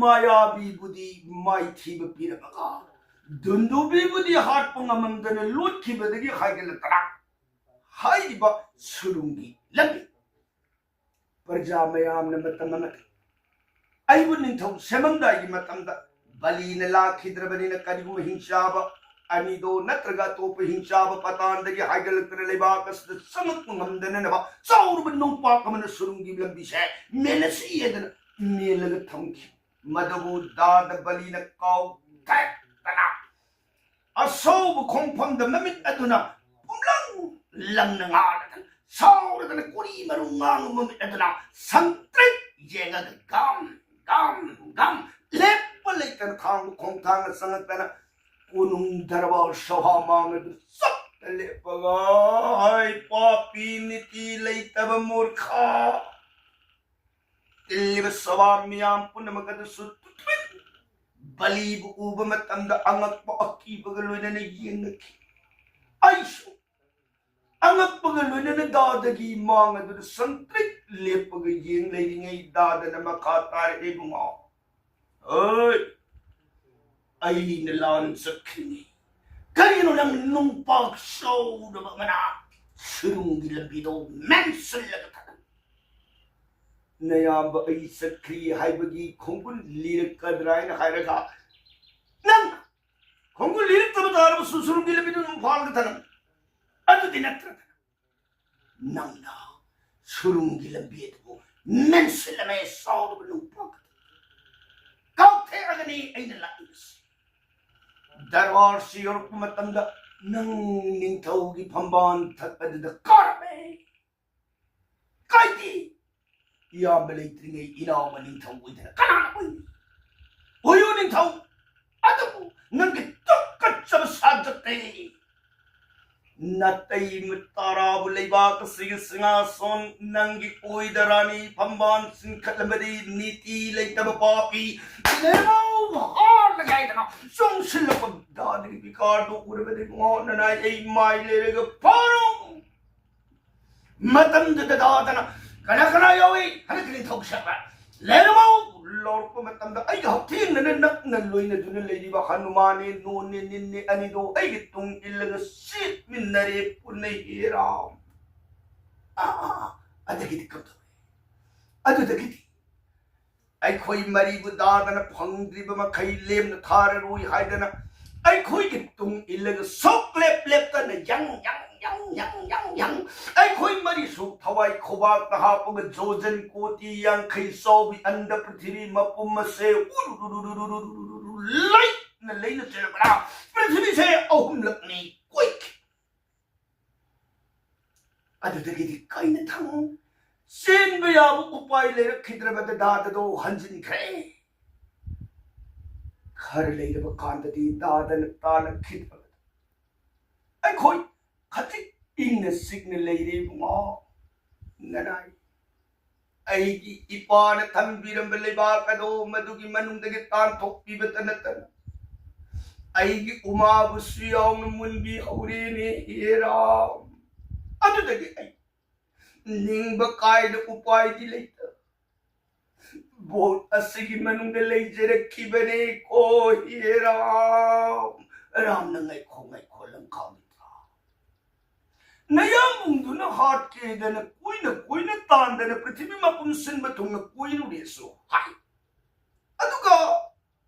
ꯃꯥꯌꯥꯕꯤꯕꯨꯗꯤ ꯃꯥꯏꯊꯤꯕ ꯄꯤꯔꯝꯃꯒ ꯗꯨꯟꯗꯨꯕꯤꯕꯨꯗꯤ ꯍꯥꯠꯄ ꯉꯝꯃꯝꯗꯅ ꯂꯣꯠꯈꯤꯕꯗꯒꯤ ꯍꯥꯏꯒꯠꯂꯛꯇꯅ ꯍꯥꯏꯔꯤꯕ ꯁꯨꯔꯨꯡꯒꯤ ꯂꯝꯕꯤ꯫ ꯄ꯭ꯔꯖꯥ ꯃꯌꯥꯝꯅ ꯃꯇꯝ ꯑꯃꯗ ꯑꯩꯕꯨ ꯅꯤꯡꯊꯧ ꯁꯦꯝꯃꯝꯗꯥꯏꯒꯤ ꯃꯇꯝꯗ ꯕꯂꯤꯅ ꯂꯥꯛꯈꯤꯗ꯭ꯔꯕꯅꯤꯅ ꯀꯔꯤꯒꯨꯝꯕ ꯍꯤꯡꯆꯥꯕ ꯑꯅꯤꯗꯣ ꯅꯠꯇ꯭ꯔꯒ ꯑꯇꯣꯞꯄ ꯍꯤꯡꯆꯥꯕ ꯄꯇꯥꯟꯗꯒꯤ ꯍꯥꯏꯒꯠꯂꯛꯇꯅ ꯂꯩꯕꯥꯛ ꯑꯁꯤꯗ ꯆꯪꯉꯛꯄ ꯉꯝꯗꯅꯅꯕ ꯆꯥꯎꯔꯕ ꯅꯨꯡꯄꯥꯛ ꯑꯃꯅ ꯁꯨꯔꯨꯡꯒꯤ ꯂꯝꯕꯤꯁꯦ ꯃꯦꯟꯅꯁꯤ ꯍꯥꯏꯗꯅ ꯃꯦꯜꯂꯒ ꯊꯝꯈꯤ꯫ ꯃꯗꯨꯕꯨ ꯗꯥꯗ ꯕꯂꯤꯅ ꯀꯥꯎꯊꯦꯛꯇꯅ ꯑꯁꯧꯕ ꯈꯣꯡꯐꯝꯗ ꯃꯃꯤꯠ ꯑꯗꯨꯅ ꯄꯨꯝꯂꯪ ꯂꯪꯅ ꯉꯥꯜꯂꯗꯅ ꯁꯥꯎꯔꯗꯅ ꯀꯨꯔꯤ ꯃꯔꯨ ꯉꯥꯡꯕ ꯃꯃꯤꯠ ꯑꯗꯨꯅ ꯁꯪꯇ꯭ꯔꯤꯛ ꯌꯦꯡꯉꯒ ꯒꯝ ꯒꯝ ꯒꯝ ꯂꯦꯞꯄ ꯂꯩꯇꯅ ꯈꯥꯡꯕ ꯈꯣꯡꯊꯥꯡꯅ ꯆꯪꯉꯛꯇꯅ ꯀꯣꯅꯨꯡ ꯗꯔꯕꯥꯔ ꯁꯚꯥ ꯃꯥꯡ ꯑꯗꯨ ꯆꯞꯇ ꯂꯦꯞꯄꯒ, "ꯍꯥꯏ ꯄꯥꯄꯤ ꯅꯤꯇꯤ ꯂꯩꯇꯕ ꯃꯨꯔꯈꯥ!" ꯇꯤꯜꯂꯤꯕ ꯁꯚꯥ ꯃꯤꯌꯥꯝ ꯄꯨꯝꯅꯃꯛ ꯑꯗꯨꯁꯨ ꯇꯨꯃꯤꯟ ꯕꯂꯤꯕꯨ ꯎꯕ ꯃꯇꯝꯗ ꯑꯉꯛꯄ ꯑꯀꯤꯕꯒ ꯂꯣꯏꯅꯅ ꯌꯦꯡꯅꯈꯤ꯫ ꯑꯩꯁꯨ ꯑꯉꯛꯄꯒ ꯂꯣꯏꯅꯅ ꯗꯥꯗꯒꯤ ꯃꯥꯡ ꯑꯗꯨꯗ ꯁꯪꯇ꯭ꯔꯤꯛ ꯂꯦꯞꯄꯒ ꯌꯦꯡ ꯂꯩꯔꯤꯉꯩ ꯗꯥꯗꯅ ꯃꯈꯥ ꯇꯥꯔꯛꯏ, "ꯏꯕꯨꯡꯉꯣ, ꯍꯣꯏ, ꯑꯩꯅ ꯂꯥꯟ ꯆꯠꯈꯤꯅꯤ꯫ ꯀꯔꯤꯅꯣ ꯅꯪ ꯅꯨꯡꯄꯥꯛ ꯆꯥꯎꯗꯕ ꯑꯃꯅ ꯁꯨꯔꯨꯡꯒꯤ ꯂꯝꯕꯤꯗꯣ ꯃꯦꯟꯁꯤꯜꯂꯒ ꯊꯝꯃꯤ? ꯅꯌꯥꯝꯕ ꯑꯩ ꯆꯠꯈ꯭ꯔꯤ ꯍꯥꯏꯕꯒꯤ ꯈꯣꯡꯒꯨꯜ ꯂꯤꯔꯛꯀꯗ꯭ꯔꯥ ꯍꯥꯏꯅ ꯍꯥꯏꯔꯒ ꯅꯪ ꯈꯣꯡꯒꯨꯜ ꯂꯤꯔꯛꯇꯕ ꯇꯥꯔꯕꯁꯨ ꯁꯨꯔꯨꯡꯒꯤ ꯂꯝꯕꯤꯗꯨ ꯑꯗꯨꯝ ꯐꯥꯜꯒ ꯊꯝꯃꯤ꯫ ꯑꯗꯨꯗꯤ ꯅꯠꯇ꯭ꯔꯒꯅ ꯅꯪꯅ ꯁꯨꯔꯨꯡꯒꯤ ꯂꯝꯕꯤ ꯑꯗꯨꯕꯨ ꯃꯦꯟꯁꯤꯜꯂꯝꯃꯦ ꯆꯥꯎꯔꯕ ꯅꯨꯡꯄꯥꯛ ꯑꯗꯨ ꯀꯥꯎꯊꯦꯛꯑꯒꯅꯤ ꯑꯩꯅ ꯂꯥꯛꯂꯤꯕꯁꯤ꯫ ꯗꯔꯕꯥꯔꯁꯤ ꯌꯧꯔꯛꯄ ꯃꯇꯝꯗ ꯅꯪ ꯅꯤꯡꯊꯧꯒꯤ ꯐꯝꯕꯥꯜ ꯊꯛ ꯑꯗꯨꯗ ꯀꯥꯔꯝꯃꯦ꯫ ꯀꯥꯏꯗꯦ, ꯏꯌꯥꯝꯕ ꯂꯩꯇ꯭ꯔꯤꯉꯩ ꯏꯅꯥꯎꯕ ꯅꯤꯡꯊꯧ ꯑꯣꯏꯗꯅ ꯀꯅꯥꯅ ꯑꯣꯏꯅꯤ? ꯑꯣꯏꯌꯨ ꯅꯤꯡꯊꯧ, ꯑꯗꯨꯕꯨ ꯅꯪꯒꯤ ꯇꯨꯀꯠꯆꯕ ꯁꯥꯖꯠꯇꯩ ꯅꯥꯇꯩ ꯇꯥꯔꯕ ꯂꯩꯕꯥꯛ ꯑꯁꯤꯒꯤ ꯁꯤꯡꯍꯥꯁꯣꯟ ꯅꯪꯒꯤ ꯑꯣꯏꯗ ꯔꯥꯅꯤ ꯐꯝꯕꯥꯜ ꯆꯤꯡꯈꯠꯂꯝꯕꯗꯤ ꯅꯤꯇꯤ ꯂꯩꯇꯕ ꯄꯥꯄꯤ ꯂꯩꯃꯧ ꯍꯥꯠꯂꯒꯦ ꯍꯥꯏꯗꯅ ꯆꯣꯡꯁꯤꯜꯂꯛꯄ ꯗꯥꯗꯒꯤ ꯕꯤꯀꯥꯔꯗꯨ ꯎꯔꯕꯗꯤ ꯃꯉꯣꯟꯗ ꯅꯥꯏ ꯑꯩ ꯃꯥꯏ ꯂꯩꯔꯒ ꯐꯥꯔꯣ꯫ ꯃꯇꯝꯗꯨꯗ ꯗꯥꯗꯅ ꯀꯅꯥ ꯀꯅꯥ ꯌꯥꯎꯏ? ꯍꯟꯗꯛꯀꯤ ꯅꯤꯡꯊꯧ ꯁꯦꯝꯕ ꯂꯩꯔꯝꯃꯣ꯫ ꯂꯥꯎꯔꯛꯄ ꯃꯇꯝꯗ ꯑꯩꯒ ꯍꯛꯊꯦꯡꯅꯅ ꯅꯛꯅ ꯂꯣꯏꯅꯗꯨꯅ ꯂꯩꯔꯤꯕ ꯍꯅꯨꯃꯥꯟꯅꯦ, ꯅꯣꯟꯅꯦ, ꯅꯤꯟꯅꯦ ꯑꯅꯤꯗꯣ ꯑꯩꯒꯤ ꯇꯨꯡ ꯏꯜꯂꯒ ꯆꯦꯟꯃꯤꯟꯅꯔꯦ ꯄꯨꯟꯅ ꯍꯦ ꯔꯥꯝ꯫ ꯑꯥ, ꯑꯥ, ꯑꯥ, ꯑꯗꯒꯤꯗꯤ ꯀꯝꯗꯧꯔꯦ? ꯑꯗꯨꯗꯒꯤꯗꯤ ꯑꯩꯈꯣꯏ ꯃꯔꯤꯕꯨ ꯗꯥꯗꯅ ꯐꯪꯗ꯭ꯔꯤꯕ ꯃꯈꯩ ꯂꯦꯝꯅ ꯊꯥꯔꯔꯣꯏ ꯍꯥꯏꯗꯅ ꯑꯩꯈꯣꯏꯒꯤ ꯇꯨꯡ ꯏꯜꯂꯒ ꯁꯨꯛ ꯂꯦꯞ ꯂꯦꯞꯇꯅ ꯌꯪ ꯌꯪ ꯌꯪ ꯌꯪ ꯌꯪ ꯌꯪ ꯑꯩꯈꯣꯏ ꯃꯔꯤꯁꯨ ꯊꯋꯥꯏ ꯈꯨꯕꯥꯛꯇ ꯍꯥꯞꯄꯒ ꯖꯣꯖꯟ ꯀꯣꯇꯤ ꯌꯥꯡꯈꯩ ꯆꯥꯎꯕꯤ ꯑꯟꯗ ꯄ꯭ꯔꯤꯊꯤꯕꯤ ꯃꯄꯨꯝ ꯑꯁꯦ ꯎꯔꯨꯔꯨꯔꯨꯔꯨꯔꯨꯔꯨꯔꯨ ꯂꯩꯅ ꯂꯩꯅ ꯆꯦꯜꯂꯛꯄꯅ ꯄ꯭ꯔꯤꯊꯤꯕꯤꯁꯦ ꯑꯍꯨꯝꯂꯛꯅꯤ ꯀꯣꯏꯈꯤ꯫ ꯑꯗꯨꯗꯒꯤꯗꯤ ꯀꯩꯅ ꯊꯪ ꯆꯦꯟꯕ ꯌꯥꯕ ꯎꯄꯥꯏ ꯂꯩꯔꯛꯈꯤꯗ꯭ꯔꯕꯗ ꯗꯥꯗꯗꯣ ꯍꯟꯖꯤꯟꯈ꯭ꯔꯦ꯫ ꯈꯔ ꯂꯩꯔꯕ ꯀꯥꯟꯗꯗꯤ ꯗꯥꯗꯅ ꯇꯥꯜꯂꯛꯈꯤꯗ꯭ꯔꯕꯗ ꯑꯩꯈꯣꯏ ꯈꯖꯤꯛ ꯏꯪꯅ ꯆꯤꯛꯅ ꯂꯩꯔꯦ ꯏꯕꯨꯡꯉꯣ꯫ ꯅꯅꯥꯏ ꯑꯩꯒꯤ ꯏꯄꯥꯅ ꯊꯝꯕꯤꯔꯝꯕ ꯂꯩꯕꯥꯛ ꯑꯗꯣ ꯃꯗꯨꯒꯤ ꯃꯅꯨꯡꯗꯒꯤ ꯇꯥꯟꯊꯣꯛꯄꯤꯕꯇ ꯅꯠꯇꯅ ꯑꯩꯒꯤ ꯎꯃꯥꯕꯨꯁꯨ ꯌꯥꯎꯅ ꯃꯨꯟꯕꯤꯍꯧꯔꯦꯅꯦ ꯍꯦ ꯔꯥꯝ꯫ ꯑꯗꯨꯗꯒꯤ ꯑꯩ ꯅꯤꯡꯕ ꯀꯥꯏꯅ ꯎꯄꯥꯏꯗꯤ ꯂꯩꯇ ꯕꯣꯠ ꯑꯁꯤꯒꯤ ꯃꯅꯨꯡꯗ ꯂꯩꯖꯔꯛꯈꯤꯕꯅꯦ ꯀꯣ ꯍꯦ ꯔꯥꯝ꯫ ꯔꯥꯝꯅ ꯉꯥꯏꯈꯣ ꯉꯥꯏꯈꯣ ꯂꯪꯈꯥ ꯃꯤꯇ꯭ꯔꯥ꯫ ꯅꯌꯥꯝꯕꯨꯡꯗꯨꯅ ꯍꯥꯠꯀꯦꯗꯅ ꯀꯣꯏꯅ ꯀꯣꯏꯅ ꯇꯥꯟꯗꯅ ꯄ꯭ꯔꯤꯊꯤꯕꯤ ꯃꯄꯨꯝ ꯁꯤꯟꯕ ꯊꯨꯡꯅ ꯀꯣꯏꯔꯨꯔꯦꯁꯨ ꯍꯥꯏ꯫ ꯑꯗꯨꯒ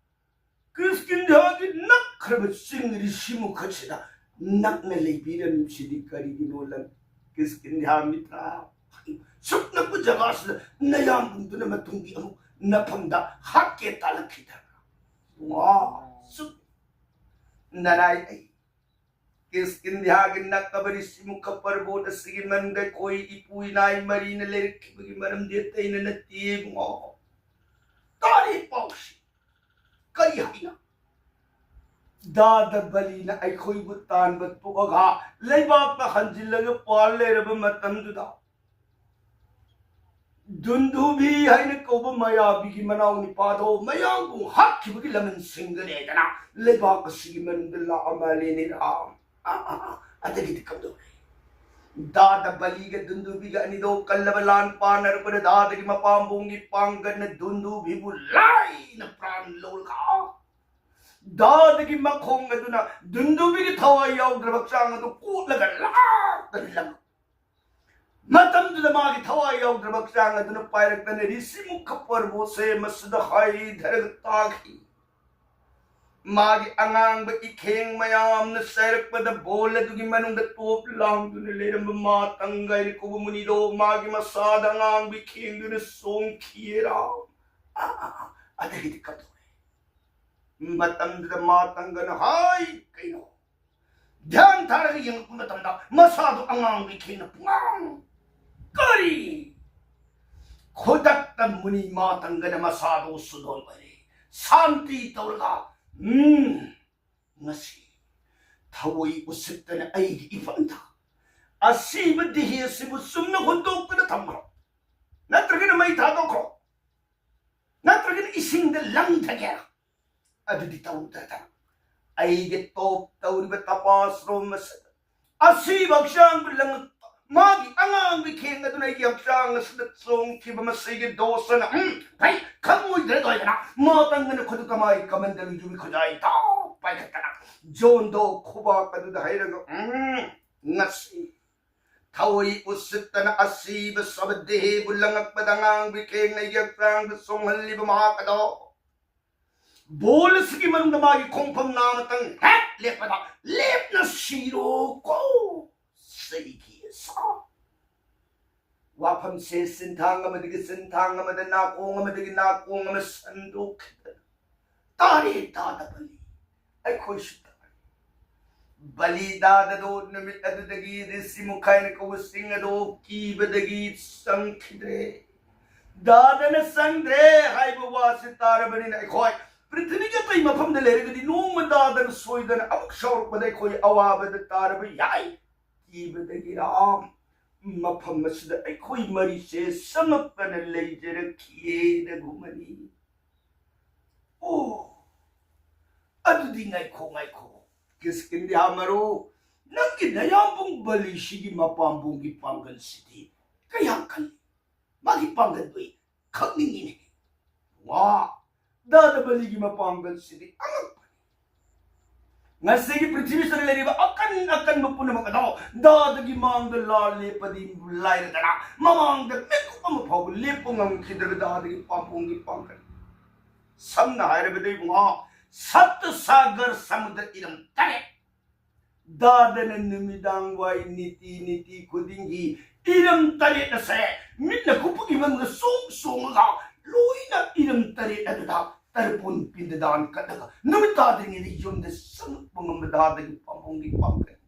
ꯀ꯭ꯔꯤꯁꯀꯤꯟꯙ꯭ꯌꯥꯒꯤ ꯅꯛꯈ꯭ꯔꯕ ꯆꯤꯡ ꯔꯤꯁꯤꯃꯨꯈꯠꯁꯤꯗ ꯅꯛꯅ ꯂꯩꯕꯤꯔꯝꯃꯤꯕꯁꯤꯗꯤ ꯀꯔꯤꯒꯤꯅꯣ ꯂꯝ ꯀ꯭ꯔꯤꯁꯀꯤꯟꯙ꯭ꯌꯥ ꯃꯤꯇ꯭ꯔꯥ? ꯁꯨꯛ ꯅꯛꯄ ꯖꯒꯥꯁꯤꯗ ꯅꯌꯥꯝꯕꯨꯡꯗꯨꯅ ꯃꯇꯨꯡꯒꯤ ꯑꯃꯨꯛ ꯅꯐꯝꯗ ꯍꯥꯠꯀꯦ ꯇꯥꯜꯂꯛꯈꯤꯗꯕ꯭ꯔꯥ? ꯋꯥ! ꯁꯨꯛ ꯅꯅꯥꯏ ꯑꯩ ꯀ꯭ꯔꯤꯁꯀꯤꯟꯙ꯭ꯌꯥꯒꯤ ꯅꯛꯂꯕ ꯔꯤꯁꯤꯃꯨꯈ ꯄꯔꯕꯣꯠ ꯑꯁꯤꯒꯤ ꯃꯅꯨꯡꯗ ꯑꯩꯈꯣꯏ ꯏꯄꯨ ꯏꯅꯥꯏ ꯃꯔꯤꯅ ꯂꯩꯔꯛꯈꯤꯕꯒꯤ ꯃꯔꯝꯗꯤ ꯑꯇꯩꯅ ꯅꯠꯇꯦ ꯏꯕꯨꯡꯉꯣ꯫ ꯇꯥꯔꯤ ꯄꯥꯎꯁꯤ ꯀꯔꯤ ꯍꯥꯏꯅ? ꯗꯥꯗ ꯕꯂꯤꯅ ꯑꯩꯈꯣꯏꯕꯨ ꯇꯥꯟꯕ ꯇꯣꯛꯑꯒ ꯂꯩꯕꯥꯛꯇ ꯍꯟꯖꯤꯜꯂꯒ ꯄꯥꯜ ꯂꯩꯔꯕ ꯃꯇꯝꯗꯨꯗ ꯗꯨꯟꯗꯨꯚꯤ ꯍꯥꯏꯅ ꯀꯧꯕ ꯃꯌꯥꯕꯤꯒꯤ ꯃꯅꯥꯎ ꯅꯤꯄꯥꯗꯣ ꯃꯌꯥꯡꯕꯨꯡ ꯍꯥꯠꯈꯤꯕꯒꯤ ꯂꯃꯟ ꯁꯤꯡꯒꯅꯤ ꯍꯥꯏꯗꯅ ꯂꯩꯕꯥꯛ ꯑꯁꯤꯒꯤ ꯃꯅꯨꯡꯗ ꯂꯥꯛꯑ ꯃꯥꯜꯂꯦꯅꯦ ꯔꯥꯝ꯫ ꯑꯥ, ꯑꯥ, ꯑꯥ, ꯑꯗꯒꯤꯗꯤ ꯀꯝꯗꯧꯔꯦ? ꯗꯥꯗ ꯕꯂꯤꯒ ꯗꯨꯟꯗꯨꯕꯤꯒ ꯑꯅꯤꯗꯣ ꯀꯜꯂꯕ ꯂꯥꯟ ꯄꯥꯟꯅꯔꯛꯄꯗ ꯗꯥꯗꯒꯤ ꯃꯄꯥꯝꯕꯣꯝꯒꯤ ꯄꯥꯡꯒꯜꯅ ꯗꯨꯟꯗꯨꯕꯤꯕꯨ ꯂꯥꯏꯅ ꯄ꯭ꯔꯥꯟ ꯂꯧꯔꯒ ꯗꯥꯗꯒꯤ ꯃꯈꯣꯡ ꯑꯗꯨꯅ ꯗꯨꯟꯗꯨꯕꯤꯒꯤ ꯊꯋꯥꯏ ꯌꯥꯎꯗ꯭ꯔꯕ ꯍꯛꯆꯥꯡ ꯑꯗꯨ ꯀꯣꯠꯂꯒ ꯂꯥꯛꯇꯅ ꯂꯪꯉꯛ꯫ ꯃꯇꯝꯗꯨꯗ ꯃꯥꯒꯤ ꯊꯋꯥꯏ ꯌꯥꯎꯗ꯭ꯔꯕ ꯍꯛꯆꯥꯡ ꯑꯗꯨꯅ ꯄꯥꯏꯔꯛꯇꯅ ꯔꯤꯁꯤꯃꯨꯈ ꯄꯔꯕꯣꯠꯁꯦ ꯃꯁꯤꯗ ꯍꯥꯏꯊꯔꯒ ꯇꯥꯈꯤ꯫ ꯃꯥꯒꯤ ꯑꯉꯥꯡꯕ ꯏꯈꯦꯡ ꯃꯌꯥꯝꯅ ꯆꯥꯏꯔꯛꯄꯗ ꯕꯣꯜ ꯑꯗꯨꯒꯤ ꯃꯅꯨꯡꯗ ꯇꯣꯞ ꯂꯥꯡꯗꯨꯅ ꯂꯩꯔꯝꯕ ꯃꯥ ꯇꯪꯒꯥꯏꯅ ꯀꯧꯕ ꯃꯨꯅꯤꯗꯣ ꯃꯥꯒꯤ ꯃꯁꯥꯗ ꯑꯉꯥꯡꯕ ꯏꯈꯦꯡꯗꯨꯅ ꯆꯣꯡꯈꯤꯌꯦꯔꯥ꯫ ꯑꯥ, ꯑꯥ, ꯑꯥ, ꯑꯗꯒꯤꯗꯤ ꯀꯞꯊꯣꯛꯑꯦ꯫ ꯃꯇꯝꯗꯨꯗ ꯃꯥ ꯇꯪꯒꯅ ꯍꯥꯏ ꯀꯩꯅꯣ? ꯙ꯭ꯌꯥꯟ ꯊꯥꯔꯒ ꯌꯦꯡꯉꯛꯄ ꯃꯇꯝꯗ ꯃꯁꯥꯗꯣ ꯑꯉꯥꯡꯕ ꯏꯈꯦꯡꯅ ꯄꯨꯡꯉꯥꯡ꯫ ꯀꯔꯤ? ꯈꯨꯗꯛꯇ ꯃꯨꯅꯤ ꯃꯥ ꯇꯪꯒꯅ ꯃꯁꯥꯗꯣ ꯁꯨꯗꯣꯟ ꯑꯣꯏꯔꯦ꯫ ꯁꯥꯟꯇꯤ ꯇꯧꯔꯒ, ꯎꯝ, ꯉꯁꯤ ꯊꯑꯣꯏ ꯎꯁꯤꯠꯇꯅ ꯑꯩꯒꯤ ꯏꯐꯝꯗ ꯑꯁꯤꯕ ꯗꯤꯍꯤ ꯑꯁꯤꯕꯨ ꯆꯨꯝꯅ ꯍꯨꯟꯗꯣꯛꯇꯨꯅ ꯊꯝꯈ꯭ꯔꯣ, ꯅꯠꯇ꯭ꯔꯒꯅ ꯃꯩ ꯊꯥꯗꯣꯛꯈ꯭ꯔꯣ, ꯅꯠꯇ꯭ꯔꯒꯅ ꯏꯁꯤꯡꯗ ꯂꯪꯊꯒꯦꯔꯥ? ꯑꯗꯨꯗꯤ ꯇꯧꯗꯗꯅ ꯑꯩꯒꯤ ꯇꯣꯞ ꯇꯧꯔꯤꯕ ꯇꯄꯥꯁ꯭ꯔꯣꯝ ꯑꯁꯤꯗ ꯑꯁꯤꯕ ꯍꯛꯆꯥꯡꯕꯨ ꯂꯪꯉꯛꯄ ꯃꯥꯒꯤ ꯑꯉꯥꯡꯕ ꯏꯈꯦꯡ ꯑꯗꯨꯅ ꯑꯩꯒꯤ ꯍꯛꯆꯥꯡ ꯑꯁꯤꯗ ꯆꯣꯡꯈꯤꯕ ꯃꯁꯤꯒꯤ ꯗꯣꯁꯅ, ꯎꯝ, ꯐꯩ, ꯈꯪꯉꯣꯏꯗ꯭ꯔꯦ ꯇꯧꯗꯅ ꯃꯥ ꯇꯪꯒꯅ ꯈꯨꯗꯛꯇ ꯃꯥꯒꯤ ꯀꯃꯟꯗ ꯂꯨꯖꯨꯒꯤ ꯈꯨꯖꯥꯏ ꯊꯥꯎ ꯄꯥꯏꯈꯠꯇꯅ ꯖꯣꯟꯗꯣ ꯈꯨꯕꯥꯛ ꯑꯗꯨꯗ ꯍꯩꯔꯒ, ꯎꯝ, ꯉꯁꯤ ꯊꯑꯣꯏ ꯎꯁꯤꯠꯇꯅ ꯑꯁꯤꯕ ꯁꯕꯗꯦꯍꯦꯕꯨ ꯂꯪꯉꯛꯄꯗ ꯑꯉꯥꯡꯕ ꯏꯈꯦꯡꯅ ꯑꯩꯒꯤ ꯍꯛꯆꯥꯡꯗ ꯆꯣꯡꯍꯜꯂꯤꯕ ꯃꯍꯥꯛ ꯑꯗꯣ ꯕꯣꯜ ꯑꯁꯤꯒꯤ ꯃꯅꯨꯡꯗ ꯃꯥꯒꯤ ꯈꯣꯡꯐꯝ ꯅꯥꯃꯇꯪ ꯍꯦꯛ ꯂꯦꯞꯄꯗ ꯂꯦꯞꯅ ꯁꯤꯔꯣꯀꯣ꯫ ꯁꯤꯒꯤ ꯁꯥ꯫ ꯋꯥꯐꯝꯁꯦ ꯆꯤꯟꯊꯥꯡ ꯑꯃꯗꯒꯤ ꯆꯤꯟꯊꯥꯡ ꯑꯃꯗ, ꯅꯥꯀꯣꯡ ꯑꯃꯗꯒꯤ ꯅꯥꯀꯣꯡ ꯑꯃ ꯁꯟꯗꯣꯛꯈꯤꯗꯅ ꯇꯥꯔꯦ ꯇꯥꯗꯕꯅꯤ꯫ ꯑꯩꯈꯣꯏꯁꯨ ꯇꯥꯔꯦ꯫ ꯕꯂꯤꯗꯥꯗꯗꯣ ꯅꯨꯃꯤꯠ ꯑꯗꯨꯗꯒꯤ ꯔꯤꯁꯤ ꯃꯨꯈꯥꯏꯅ ꯀꯧꯕꯁꯤꯡ ꯑꯗꯣ ꯀꯤꯕꯗꯒꯤ ꯆꯪꯈꯤꯗ꯭ꯔꯦ꯫ ꯗꯥꯗꯅ ꯆꯪꯗ꯭ꯔꯦ ꯍꯥꯏꯕ ꯋꯥꯁꯤ ꯇꯥꯔꯕꯅꯤꯅ ꯑꯩꯈꯣꯏ ꯄ꯭ꯔꯤꯊꯤꯕꯤꯒꯤ ꯑꯇꯩ ꯃꯐꯝꯗ ꯂꯩꯔꯒꯗꯤ ꯅꯣꯡꯃ ꯗꯥꯗꯅ ꯁꯣꯏꯗꯅ ꯑꯃꯨꯛ ꯁꯥꯎꯔꯛꯄꯗ ꯑꯩꯈꯣꯏ ꯑꯋꯥꯕꯗ ꯇꯥꯔꯕ ꯌꯥꯏ꯫ ꯀꯤꯕꯗꯒꯤꯔꯥ ꯃꯐꯝ ꯑꯁꯤꯗ ꯑꯩꯈꯣꯏ ꯃꯔꯤꯁꯦ ꯆꯪꯉꯛꯇꯅ ꯂꯩꯖꯔꯛꯈꯤꯌꯦ ꯔꯘꯨꯃꯅꯤ꯫ ꯑꯣ, ꯑꯗꯨꯗꯤ ꯉꯥꯏꯈꯣ, ꯉꯥꯏꯈꯣ꯫ ꯀꯤꯁꯀꯤꯟꯙ꯭ꯌꯥ ꯃꯔꯨ, ꯅꯪꯒꯤ ꯅꯌꯥꯝꯕꯨꯡ ꯕꯂꯤꯁꯤꯒꯤ ꯃꯄꯥꯝꯕꯣꯝꯒꯤ ꯄꯥꯡꯒꯜꯁꯤꯗꯤ ꯀꯌꯥꯝ ꯀꯜꯂꯤ? ꯃꯥꯒꯤ ꯄꯥꯡꯒꯜꯗꯨ ꯑꯩ ꯈꯪꯅꯤꯡꯉꯤꯅꯦ꯫ ꯋꯥ, ꯗꯥꯗ ꯕꯂꯤꯒꯤ ꯃꯄꯥꯡꯒꯜꯁꯤꯗꯤ ꯑꯉꯛꯄꯅꯤ꯫ ꯉꯁꯤꯒꯤ ꯄ꯭ꯔꯤꯊꯤꯕꯤꯁꯤꯗ ꯂꯩꯔꯤꯕ ꯑꯀꯟ ꯑꯀꯟꯕ ꯄꯨꯝꯅꯃꯛ ꯑꯗꯣ ꯗꯥꯗꯒꯤ ꯃꯥꯡꯗ ꯂꯥ ꯂꯦꯞꯄꯗꯤ ꯂꯥꯏꯔꯗꯅ, ꯃꯃꯥꯡꯗ ꯃꯤꯀꯨꯞ ꯑꯃ ꯐꯥꯎꯕ ꯂꯦꯞꯄ ꯉꯝꯈꯤꯗ꯭ꯔꯕ ꯗꯥꯗꯒꯤ ꯄꯥꯝꯕꯣꯝꯒꯤ ꯄꯥꯡꯒꯜ꯫ ꯁꯝꯅ ꯍꯥꯏꯔꯕꯗ ꯏꯕꯨꯡꯉꯣ, ꯁꯞꯇ ꯁꯥꯒꯔ ꯁꯃꯨꯗ꯭ꯔ ꯏꯔꯝ ꯇꯔꯦꯠ ꯗꯥꯗꯅ ꯅꯨꯃꯤꯗꯥꯡ ꯋꯥꯏ ꯅꯤꯇꯤ ꯅꯤꯇꯤ ꯈꯨꯗꯤꯡꯒꯤ ꯏꯔꯝ ꯇꯔꯦꯠ ꯑꯁꯦ ꯃꯤꯠꯅ ꯀꯨꯞꯄꯒꯤ ꯃꯅꯨꯡꯗ ꯆꯣꯡ ꯆꯣꯡꯉꯒ ꯂꯣꯏꯅ ꯏꯔꯝ ꯇꯔꯦꯠ ꯑꯗꯨꯗ ꯇꯔꯄꯣꯟ ꯄꯤꯟꯗꯗꯥꯟ ꯀꯠꯂꯒ ꯅꯨꯃꯤꯠ ꯇꯥꯗ꯭ꯔꯤꯉꯩꯗ ꯌꯨꯝꯗ ꯆꯪꯂꯛꯄ ꯉꯝꯕ ꯗꯥꯗꯒꯤ ꯄꯥꯝꯕꯣꯝꯒꯤ ꯄꯥꯡꯒꯜ꯫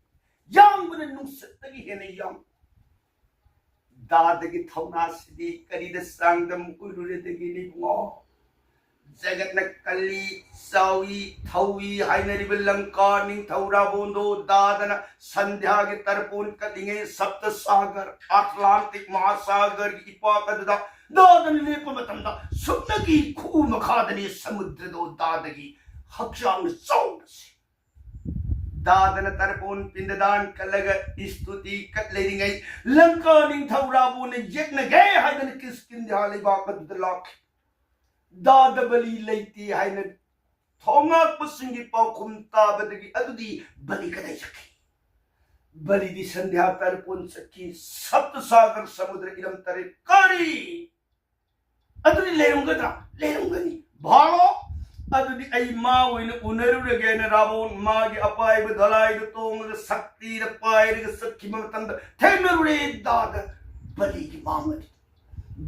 ꯌꯥꯡꯕꯅ ꯅꯨꯡꯁꯤꯠꯇꯒꯤ ꯍꯦꯟꯅ ꯌꯥꯡ꯫ ꯗꯥꯗꯒꯤ ꯊꯧꯅꯥꯁꯤꯗꯤ ꯀꯔꯤꯗ ꯆꯥꯡꯗꯝ ꯑꯣꯏꯔꯨꯔꯗꯒꯦꯅꯦ ꯏꯕꯨꯡꯉꯣ? ꯖꯒꯠꯅ ꯀꯜꯂꯤ, ꯆꯥꯎꯏ, ꯊꯧꯏ ꯍꯥꯏꯅꯔꯤꯕ ꯂꯪꯀꯥ ꯅꯤꯡꯊꯧ ꯔꯥꯕꯣꯟꯗꯣ ꯗꯥꯗꯅ ꯁꯟꯙ꯭ꯌꯥꯒꯤ ꯇꯔꯄꯣꯟ ꯀꯠꯂꯤꯉꯩ ꯁꯞꯇ ꯁꯥꯒꯔ, ꯑꯠꯂꯥꯟꯇꯤꯛ ꯃꯍꯥꯁꯥꯒꯔꯒꯤ ꯏꯄꯥꯛ ꯑꯗꯨꯗ ꯗꯥꯗꯅ ꯂꯦꯞꯄ ꯃꯇꯝꯗ ꯁꯨꯞꯅꯒꯤ ꯈꯨꯎ ꯃꯈꯥꯗꯅꯤ ꯁꯃꯨꯗ꯭ꯔꯗꯣ ꯗꯥꯗꯒꯤ ꯍꯛꯆꯥꯡꯅ ꯆꯥꯎꯕꯁꯤ꯫ ꯗꯥꯗꯅ ꯇꯔꯄꯣꯟ ꯄꯤꯟꯗꯗꯥꯟ ꯀꯠꯂꯒ ꯏꯁꯇꯨꯇꯤ ꯀꯠ ꯂꯩꯔꯤꯉꯩ ꯂꯪꯀꯥ ꯅꯤꯡꯊꯧ ꯔꯥꯕꯣꯟꯅ ꯌꯦꯛꯅꯒꯦ ꯍꯥꯏꯗꯅ ꯀꯤꯁꯀꯤꯟꯙ꯭ꯌꯥ ꯂꯩꯕꯥꯛ ꯑꯗꯨꯗ ꯂꯥꯛꯈꯤ꯫ ꯗꯥꯗ ꯕꯂꯤ ꯂꯩꯇꯦ ꯍꯥꯏꯅ ꯊꯣꯉꯥꯛꯄꯁꯤꯡꯒꯤ ꯄꯥꯎꯈꯨꯝ ꯇꯥꯕꯗꯒꯤ ꯑꯗꯨꯗꯤ ꯕꯂꯤ ꯀꯗꯥꯏ ꯆꯠꯈꯤ? ꯕꯂꯤꯗꯤ ꯁꯟꯙ꯭ꯌꯥ ꯇꯔꯄꯣꯟ ꯆꯠꯈꯤ, ꯁꯞꯇ ꯁꯥꯒꯔ ꯁꯃꯨꯗ꯭ꯔ ꯏꯔꯝ ꯇꯔꯦꯠ ꯀꯥꯔꯤ꯫ ꯑꯗꯨꯗꯤ ꯂꯩꯔꯝꯒꯗ꯭ꯔꯥ? ꯂꯩꯔꯝꯒꯅꯤ꯫ ꯚꯥꯔꯣ ꯑꯗꯨꯗꯤ ꯑꯩ ꯃꯥ ꯑꯣꯏꯅ ꯎꯅꯔꯨꯔꯒꯦꯅ ꯔꯥꯕꯣꯟ ꯃꯥꯒꯤ ꯑꯄꯥꯏꯕ ꯗꯣꯂꯥꯏꯗ ꯇꯣꯡꯉꯒ ꯁꯛꯇꯤꯗ ꯄꯥꯏꯔꯒ ꯆꯠꯈꯤꯕ ꯃꯇꯝꯗ ꯊꯦꯡꯅꯔꯨꯔꯦ ꯗꯥꯗ ꯕꯂꯤꯒꯤ ꯃꯥꯡ ꯑꯗꯨ꯫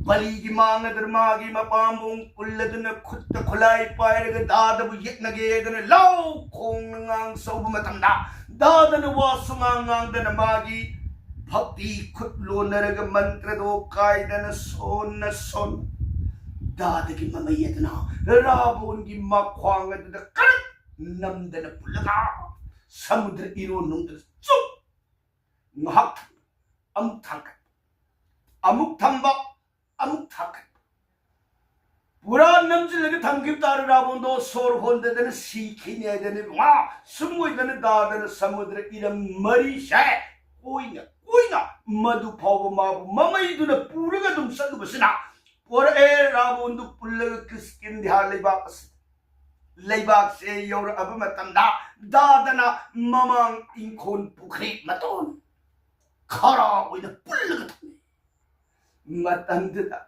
ꯕꯂꯤꯒꯤ ꯃꯥꯡ ꯑꯗꯨꯗ ꯃꯥꯒꯤ ꯃꯄꯥꯝꯕꯣꯝ ꯀꯨꯜꯂꯗꯨꯅ ꯈꯨꯠꯇ ꯈꯨꯠꯂꯥꯏ ꯄꯥꯏꯔꯒ ꯗꯥꯗꯕꯨ ꯌꯦꯛꯅꯒꯦꯗꯅ ꯂꯥꯎ ꯈꯣꯡꯅ ꯉꯥꯡ ꯁꯧꯕ ꯃꯇꯝꯗ ꯗꯥꯗꯅ ꯋꯥꯁꯨ ꯉꯥꯡ ꯉꯥꯡꯗꯅ ꯃꯥꯒꯤ ꯚꯛꯇꯤ ꯈꯨꯠ ꯂꯣꯟꯅꯔꯒ ꯃꯟꯇ꯭ꯔꯗꯣ ꯀꯥꯏꯗꯅ ꯁꯣꯟꯅ ꯁꯣꯟ ꯗꯥꯗꯒꯤ ꯃꯃꯩ ꯑꯗꯨꯅ ꯔꯥꯕꯣꯟꯒꯤ ꯃꯈ꯭ꯋꯥꯡ ꯑꯗꯨꯗ ꯀꯔꯛ ꯅꯝꯗꯅ ꯄꯨꯜꯂꯒ ꯁꯃꯨꯗ꯭ꯔ ꯏꯔꯣꯟꯅꯨꯡꯗ ꯆꯨꯞ ꯉꯥꯏꯍꯥꯛ ꯊꯝꯕ, ꯑꯃꯨꯛ ꯊꯥꯡꯒꯠꯄ, ꯑꯃꯨꯛ ꯊꯝꯕ, ꯑꯃꯨꯛ ꯊꯥꯡꯒꯠꯄ꯫ ꯄꯨꯔꯥ ꯅꯝꯁꯤꯜꯂꯒ ꯊꯝꯈꯤꯕ ꯇꯥꯔꯦ꯫ ꯔꯥꯕꯣꯟꯗꯣ ꯁꯣꯔ ꯍꯣꯟꯗꯗꯅ ꯁꯤꯈꯤꯅꯤ ꯍꯥꯏꯗꯅ ꯏꯕꯨꯡꯉꯣ꯫ ꯁꯨꯝ ꯑꯣꯏꯗꯅ ꯗꯥꯗꯅ ꯁꯃꯨꯗ꯭ꯔ ꯏꯔꯝ ꯃꯔꯤꯁꯦ ꯀꯣꯏꯅ ꯀꯣꯏꯅ ꯃꯗꯨ ꯐꯥꯎꯕ ꯃꯥꯕꯨ ꯃꯃꯩꯗꯨꯅ ꯄꯨꯔꯒ ꯑꯗꯨꯝ ꯆꯠꯂꯨꯕꯁꯤꯅ, ꯄꯣꯔꯛꯑꯦ ꯔꯥꯕꯣꯟꯗꯨ ꯄꯨꯜꯂꯒ ꯀꯤꯁꯀꯤꯟꯙ꯭ꯌꯥ ꯂꯩꯕꯥꯛ ꯑꯁꯤ, ꯂꯩꯕꯥꯛꯁꯦ ꯌꯧꯔꯛꯑꯕ ꯃꯇꯝꯗ ꯗꯥꯗꯅ ꯃꯃꯥꯡ ꯏꯪꯈꯣꯜ ꯄꯨꯈ꯭ꯔꯤ ꯃꯇꯣꯟ ꯈꯔ ꯑꯣꯏꯅ ꯄꯨꯜꯂꯒ ꯊꯝꯃꯤ꯫ ꯃꯇꯝꯗꯨꯗ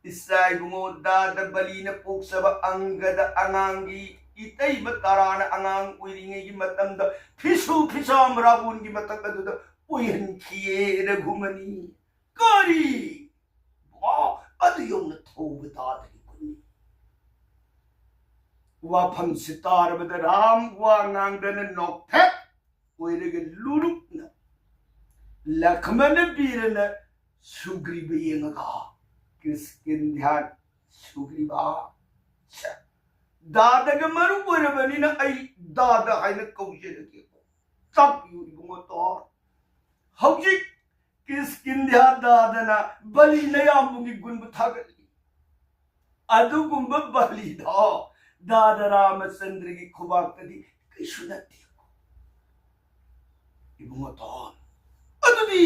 ꯏꯆꯥ ꯏꯕꯨꯡꯉꯣ ꯗꯥꯗ ꯕꯂꯤꯅ ꯄꯣꯛꯆꯕ ꯑꯪꯒꯗ ꯑꯉꯥꯡꯒꯤ ꯏꯇꯩꯃ ꯇꯔꯥꯅ ꯑꯉꯥꯡ ꯑꯣꯏꯔꯤꯉꯩꯒꯤ ꯃꯇꯝꯗ ꯐꯤꯁꯨ ꯐꯤꯁꯥꯝ ꯔꯥꯕꯣꯟꯒꯤ ꯃꯊꯛ ꯑꯗꯨꯗ ꯑꯣꯏꯍꯟꯈꯤꯌꯦ ꯔꯘꯨꯃꯅꯤ꯫ ꯀꯔꯤ? ꯏꯕꯨꯡꯉꯣ, ꯑꯗꯨ ꯌꯧꯅ ꯊꯧꯕ ꯗꯥꯗꯒꯤ ꯈꯨꯟꯅꯤ꯫ ꯋꯥꯐꯝꯁꯤ ꯇꯥꯔꯕꯗ ꯔꯥꯝ ꯋꯥ ꯉꯥꯡꯗꯅ ꯅꯣꯛꯐꯦꯠ ꯑꯣꯏꯔꯒ ꯂꯨꯔꯨꯛꯅ ꯂꯈꯃꯅ ꯕꯤꯔꯅ ꯁꯨꯒ꯭ꯔꯤꯕ ꯌꯦꯡꯉꯒ, ꯀꯤꯁꯀꯤꯟꯙ꯭ꯌꯥꯟ ꯁꯨꯒ꯭ꯔꯤꯕ, ꯁꯦ, ꯗꯥꯗꯒ ꯃꯔꯨꯞ ꯑꯣꯏꯔꯕꯅꯤꯅ ꯑꯩ ꯗꯥꯗ ꯍꯥꯏꯅ ꯀꯧꯖꯔꯒꯦ꯫ ꯇꯥꯛꯄꯤꯌꯨ ꯏꯕꯨꯡꯉꯣ ꯇꯣ꯫ ꯍꯧꯖꯤꯛ ꯀꯤꯁꯀꯤꯟꯙ꯭ꯌꯥ ꯗꯥꯗꯅ ꯕꯂꯤ ꯅꯌꯥꯝꯕꯨꯡꯒꯤ ꯒꯨꯟꯕꯨ ꯊꯥꯒꯠꯂꯤ꯫ ꯑꯗꯨꯒꯨꯝꯕ ꯕꯂꯤꯗꯣ ꯗꯥꯗ ꯔꯥꯃꯆꯟꯗ꯭ꯔꯒꯤ ꯈꯨꯕꯥꯛꯇꯗꯤ ꯀꯩꯁꯨ ꯅꯠꯇꯦ꯫ ꯏꯕꯨꯡꯉꯣ ꯇꯣꯟ, ꯑꯗꯨꯗꯤ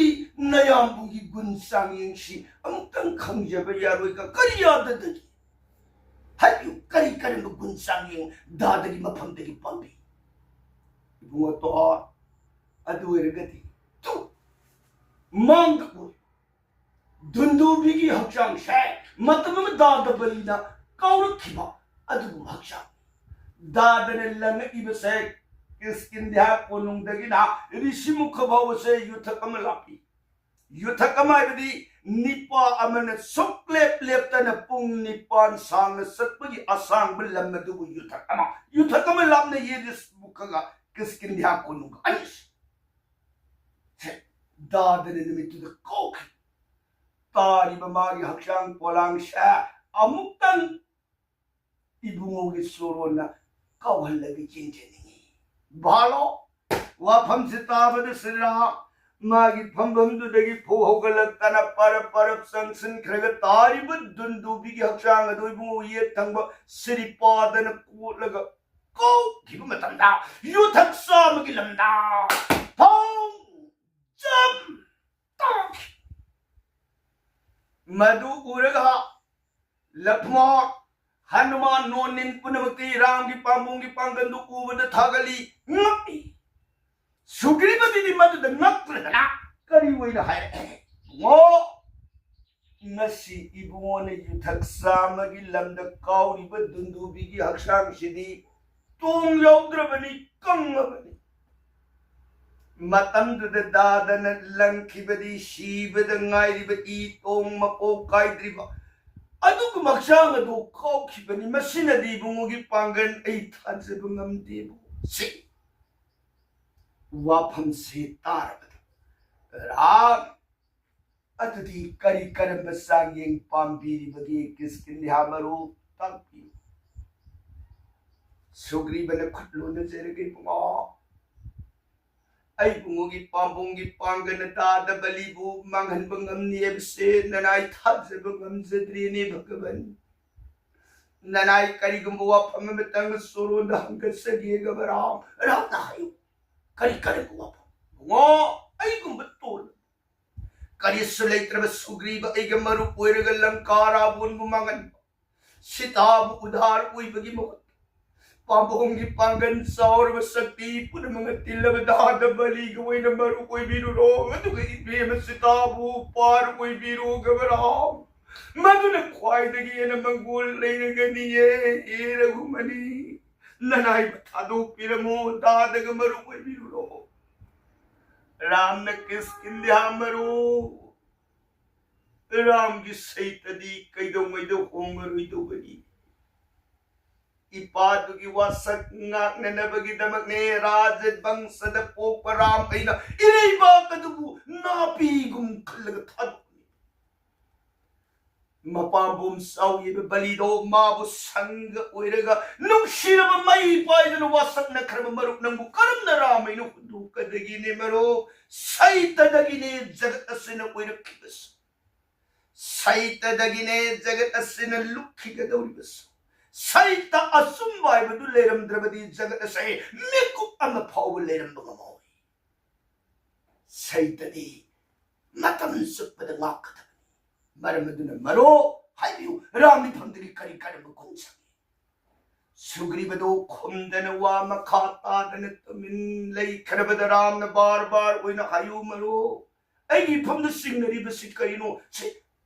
ꯅꯌꯥꯝꯕꯨꯡꯒꯤ ꯒꯨꯟ ꯆꯥꯡꯌꯦꯡꯁꯤ ꯑꯃꯨꯛꯇꯪ ꯈꯪꯖꯕ ꯌꯥꯔꯣꯏꯒ? ꯀꯔꯤ ꯌꯥꯗꯗꯒꯦ? ꯍꯥꯏꯕꯤꯌꯨ, ꯀꯔꯤ ꯀꯔꯝꯕ ꯒꯨꯟ ꯆꯥꯡꯌꯦꯡ ꯗꯥꯗꯒꯤ ꯃꯐꯝꯗꯒꯤ ꯄꯥꯝꯕꯤ? ꯏꯕꯨꯡꯉꯣ ꯇꯣꯟ, ꯑꯗꯨ ꯑꯣꯏꯔꯒꯗꯤ ꯇꯨ, ꯃꯥꯡꯗ ꯎꯔꯦ꯫ ꯗꯨꯟꯗꯨꯕꯤꯒꯤ ꯍꯛꯆꯥꯡꯁꯦ ꯃꯇꯝ ꯑꯃ ꯗꯥꯗ ꯕꯂꯤꯅ ꯀꯥꯎꯔꯛꯈꯤꯕ ꯑꯗꯨꯒꯨꯝꯕ ꯍꯛꯆꯥꯡ꯫ ꯗꯥꯗꯅ ꯂꯪꯉꯛꯏꯕꯁꯦ ꯀꯤꯁꯀꯤꯟꯙ꯭ꯌꯥ ꯀꯣꯅꯨꯡꯗꯒꯤꯅ ꯔꯤꯁꯤꯃꯨꯈ ꯐꯥꯎꯕꯁꯦ ꯌꯨꯊꯛ ꯑꯃ ꯂꯥꯞꯄꯤ꯫ ꯌꯨꯊꯛ ꯑꯃ ꯍꯥꯏꯕꯗꯤ ꯅꯤꯄꯥ ꯑꯃꯅ ꯁꯨꯛꯂꯦꯞ ꯂꯦꯞꯇꯅ ꯄꯨꯡ ꯅꯤꯄꯥꯟ ꯁꯥꯡꯅ ꯆꯠꯄꯒꯤ ꯑꯁꯥꯡꯕ ꯂꯝ ꯑꯗꯨꯕꯨ ꯌꯨꯊꯛ ꯑꯃ, ꯌꯨꯊꯛ ꯑꯃ ꯂꯥꯞꯅꯩꯌꯦ ꯔꯤꯁꯤꯃꯨꯈꯒ ꯀꯤꯁꯀꯤꯟꯙ꯭ꯌꯥ ꯀꯣꯅꯨꯡꯒ ꯑꯅꯤꯁꯦ꯫ ꯁꯦ, ꯗꯥꯗꯅ ꯅꯨꯃꯤꯠꯇꯨꯗ ꯀꯧꯈꯤ꯫ ꯇꯥꯔꯤꯕ ꯃꯥꯒꯤ ꯍꯛꯆꯥꯡ ꯄꯣꯂꯥꯡꯁꯦ ꯑꯃꯨꯛꯇꯪ ꯏꯕꯨꯡꯉꯣꯒꯤ ꯁꯣꯔꯣꯟꯅ ꯀꯧꯍꯜꯂꯒ ꯌꯦꯡꯖꯅꯤꯡꯉꯤ꯫ ꯚꯥꯂꯣ, ꯋꯥꯐꯝꯁꯦ ꯇꯥꯕꯗ ꯁ꯭ꯔꯤꯔꯥꯝ ꯃꯥꯒꯤ ꯐꯝꯐꯝꯗꯨꯗꯒꯤ ꯐꯨ ꯍꯧꯒꯠꯂꯛꯇꯅ ꯄꯔꯞ ꯄꯔꯞ ꯆꯪꯁꯤꯟꯈ꯭ꯔꯒ ꯇꯥꯔꯤꯕ ꯗꯨꯟꯗꯨꯕꯤꯒꯤ ꯍꯛꯆꯥꯡ ꯑꯗꯨ ꯏꯕꯨꯡꯉꯣ ꯌꯦꯠ ꯊꯪꯕ ꯁꯤꯔꯤꯄꯥꯗꯅ ꯀꯣꯠꯂꯒ ꯀꯧꯈꯤꯕ ꯃꯇꯝꯗ ꯌꯨꯊꯛ ꯆꯥꯝꯃꯒꯤ ꯂꯝꯗ ꯐꯧ ꯖꯝ ꯇꯥꯈꯤ꯫ ꯃꯗꯨ ꯎꯔꯒ ꯂꯛꯃꯣꯟ, ꯍꯅꯨꯃꯥꯟ, ꯅꯣꯟ ꯅꯤꯟ ꯄꯨꯝꯅꯃꯛꯇꯤ ꯔꯥꯝꯒꯤ ꯄꯥꯝꯕꯣꯝꯒꯤ ꯄꯥꯡꯒꯜꯗꯨ ꯎꯕꯗ ꯊꯥꯒꯠꯂꯤ, ꯉꯛꯏ꯫ ꯁꯨꯒ꯭ꯔꯤꯕꯗꯨꯗꯤ ꯃꯗꯨꯗ ꯉꯛꯂꯗꯅ ꯀꯔꯤ ꯑꯣꯏꯅ ꯍꯥꯏꯔꯛꯑꯦ? ꯏꯕꯨꯡꯉꯣ, ꯉꯁꯤ ꯏꯕꯨꯡꯉꯣꯅ ꯌꯨꯊꯛ ꯆꯥꯝꯃꯒꯤ ꯂꯝꯗ ꯀꯥꯎꯔꯤꯕ ꯗꯨꯟꯗꯨꯕꯤꯒꯤ ꯍꯛꯆꯥꯡꯁꯤꯗꯤ ꯇꯣꯡ ꯌꯥꯎꯗ꯭ꯔꯕꯅꯤ, ꯀꯪꯉꯕꯅꯤ꯫ ꯃꯇꯝꯗꯨꯗ ꯗꯥꯗꯅ ꯂꯪꯈꯤꯕꯗꯤ ꯁꯤꯕꯗ ꯉꯥꯏꯔꯤꯕ ꯏ ꯇꯣꯡ ꯃꯄꯣꯛ ꯀꯥꯏꯗ꯭ꯔꯤꯕ ꯑꯗꯨꯒꯨꯝꯕ ꯍꯛꯆꯥꯡ ꯑꯗꯨ ꯀꯥꯎꯈꯤꯕꯅꯤ꯫ ꯃꯁꯤꯅꯗꯤ ꯏꯕꯨꯡꯉꯣꯒꯤ ꯄꯥꯡꯒꯜ ꯑꯩ ꯊꯥꯖꯕ ꯉꯝꯗꯦꯕꯨ꯫ ꯁꯤ ꯋꯥꯐꯝꯁꯤ ꯇꯥꯔꯕꯗ ꯔꯥꯝ ꯑꯗꯨꯗꯤ ꯀꯔꯤ ꯀꯔꯝꯕ ꯆꯥꯡꯌꯦꯡ ꯄꯥꯝꯕꯤꯔꯤꯕꯒꯦ? ꯀꯤꯁꯀꯤꯟꯙ꯭ꯌꯥ ꯃꯔꯨ ꯇꯥꯛꯄꯤꯌꯨ꯫ ꯁꯨꯒ꯭ꯔꯤꯕꯅ ꯈꯨꯠ ꯂꯣꯟꯅꯖꯔꯒ, ꯏꯕꯨꯡꯉꯣ, ꯑꯩ ꯏꯕꯨꯡꯉꯣꯒꯤ ꯄꯥꯝꯕꯣꯝꯒꯤ ꯄꯥꯡꯒꯜꯅ ꯗꯥꯗ ꯕꯂꯤꯕꯨ ꯃꯥꯡꯍꯟꯕ ꯉꯝꯅꯤ ꯍꯥꯏꯕꯁꯦ ꯅꯅꯥꯏ ꯊꯥꯖꯕ ꯉꯝꯖꯗ꯭ꯔꯦꯅꯦ ꯚꯒꯕꯟ꯫ ꯅꯅꯥꯏ ꯀꯔꯤꯒꯨꯝꯕ ꯋꯥꯐꯝ ꯑꯃꯇꯪ ꯁꯣꯔꯣꯟꯗ ꯍꯪꯒꯠꯆꯒꯦꯒꯕ ꯔꯥꯝ, ꯔꯥꯝꯅ ꯍꯥꯏꯌꯨ꯫ ꯀꯔꯤ ꯀꯔꯤꯒꯨꯝꯕ ꯋꯥꯐꯝ? ꯏꯕꯨꯡꯉꯣ, ꯑꯩꯒꯨꯝꯕ ꯇꯣꯜꯂꯕ ꯀꯔꯤꯁꯨ ꯂꯩꯇ꯭ꯔꯕ ꯁꯨꯒ꯭ꯔꯤꯕ ꯑꯩꯒ ꯃꯔꯨꯞ ꯑꯣꯏꯔꯒ ꯂꯪꯀꯥ ꯔꯥꯕꯣꯟꯕꯨ ꯃꯥꯡꯍꯟꯕ, ꯁꯤꯇꯥꯕꯨ ꯎꯙꯥꯔ ꯑꯣꯏꯕꯒꯤ ꯃꯍꯨꯠꯇ ꯄꯥꯝꯕꯣꯝꯒꯤ ꯄꯥꯡꯒꯜ ꯆꯥꯎꯔꯕ ꯁꯛꯇꯤ ꯄꯨꯝꯅꯃꯛꯅ ꯇꯤꯜꯂꯕ ꯗꯥꯗ ꯕꯂꯤꯒ ꯑꯣꯏꯅ ꯃꯔꯨꯞ ꯑꯣꯏꯕꯤꯔꯨꯔꯣ, ꯑꯗꯨꯒ ꯏꯕꯦꯝꯃ ꯁꯤꯇꯥꯕꯨ ꯄꯥꯔ ꯑꯣꯏꯕꯤꯔꯣ, ꯒꯕꯔꯥꯝ꯫ ꯃꯗꯨꯅ ꯈ꯭ꯋꯥꯏꯗꯒꯤ ꯍꯦꯟꯅ ꯃꯪꯒꯣꯜ ꯂꯩꯔꯒꯅꯤꯌꯦ, ꯍꯦ ꯔꯘꯨꯃꯅꯤ꯫ ꯅꯅꯥꯏꯕ ꯊꯥꯗꯣꯛꯄꯤꯔꯝꯃꯣ, ꯗꯥꯗꯒ ꯃꯔꯨꯞ ꯑꯣꯏꯕꯤꯔꯨꯔꯣ꯫ ꯔꯥꯝꯅ ꯀꯤꯁꯀꯤꯟꯙ꯭ꯌꯥ ꯃꯔꯨ, ꯔꯥꯝꯒꯤ ꯁꯩꯇꯗꯤ ꯀꯩꯗꯧꯉꯩꯗ ꯍꯣꯡꯉꯔꯣꯏꯗꯧꯕꯅꯤ? ꯏꯄꯥꯗꯨꯒꯤ ꯋꯥꯁꯛ ꯉꯥꯛꯅꯅꯕꯒꯤꯗꯃꯛꯅꯦ ꯔꯥꯖ ꯕꯪꯁꯗ ꯄꯣꯛꯄ ꯔꯥꯝ ꯑꯩꯅ ꯏꯔꯩꯕꯥꯛ ꯑꯗꯨꯕꯨ ꯅꯥꯄꯤꯒꯨꯝ ꯈꯜꯂꯒ ꯊꯥꯗꯣꯛꯄꯅꯤ꯫ ꯃꯄꯥꯝꯕꯣꯝ ꯆꯥꯎꯈꯤꯕ ꯕꯂꯤꯗꯣ ꯃꯥꯕꯨ ꯁꯪꯒ ꯑꯣꯏꯔꯒ ꯅꯨꯡꯁꯤꯔꯕ ꯃꯩ ꯄꯥꯏꯗꯨꯅ ꯋꯥꯁꯛꯅꯈ꯭ꯔꯕ ꯃꯔꯨꯞ ꯅꯪꯕꯨ ꯀꯔꯝꯅ ꯔꯥꯃꯩꯅ ꯍꯨꯟꯗꯣꯛꯀꯗꯒꯦꯅꯦ ꯃꯔꯨꯞ? ꯁꯩꯇꯗꯒꯤꯅꯦ ꯖꯒꯠ ꯑꯁꯤꯅ ꯑꯣꯏꯔꯛꯈꯤꯕꯁꯨ, ꯁꯩꯇꯗꯒꯤꯅꯦ ꯖꯒꯠ ꯑꯁꯤꯅ ꯂꯨꯞꯈꯤꯒꯗꯧꯔꯤꯕꯁꯨ꯫ ꯁꯩꯇ ꯑꯆꯨꯝꯕ ꯍꯥꯏꯕꯗꯨ ꯂꯩꯔꯝꯗ꯭ꯔꯕꯗꯤ ꯖꯒꯠ ꯑꯁꯤ ꯃꯤꯀꯨꯞ ꯑꯃ ꯐꯥꯎꯕ ꯂꯩꯔꯝꯕ ꯉꯝꯃꯣꯏ꯫ ꯁꯩꯇꯗꯤ ꯃꯇꯝ ꯆꯨꯞꯄꯗ ꯉꯥꯛꯀꯗꯕꯅꯤ꯫ ꯃꯔꯝ ꯑꯗꯨꯅ ꯃꯔꯨꯞ ꯍꯥꯏꯕꯤꯌꯨ, ꯔꯥꯝ ꯃꯤꯐꯝꯗꯒꯤ ꯀꯔꯤ ꯀꯔꯝꯕ ꯒꯨꯟ ꯆꯪꯏ? ꯁꯨꯒ꯭ꯔꯤꯕꯗꯨ ꯈꯨꯝꯗꯅ ꯋꯥ ꯃꯈꯥ ꯇꯥꯗꯅ ꯇꯨꯃꯤꯟ ꯂꯩꯈ꯭ꯔꯕꯗ ꯔꯥꯝꯅ ꯕꯥꯔ ꯕꯥꯔ ꯑꯣꯏꯅ ꯍꯥꯏꯌꯨ ꯃꯔꯨꯞ, ꯑꯩꯒꯤ ꯏꯐꯝꯗ ꯆꯤꯡꯅꯔꯤꯕꯁꯤ ꯀꯔꯤꯅꯣ? ꯁꯤ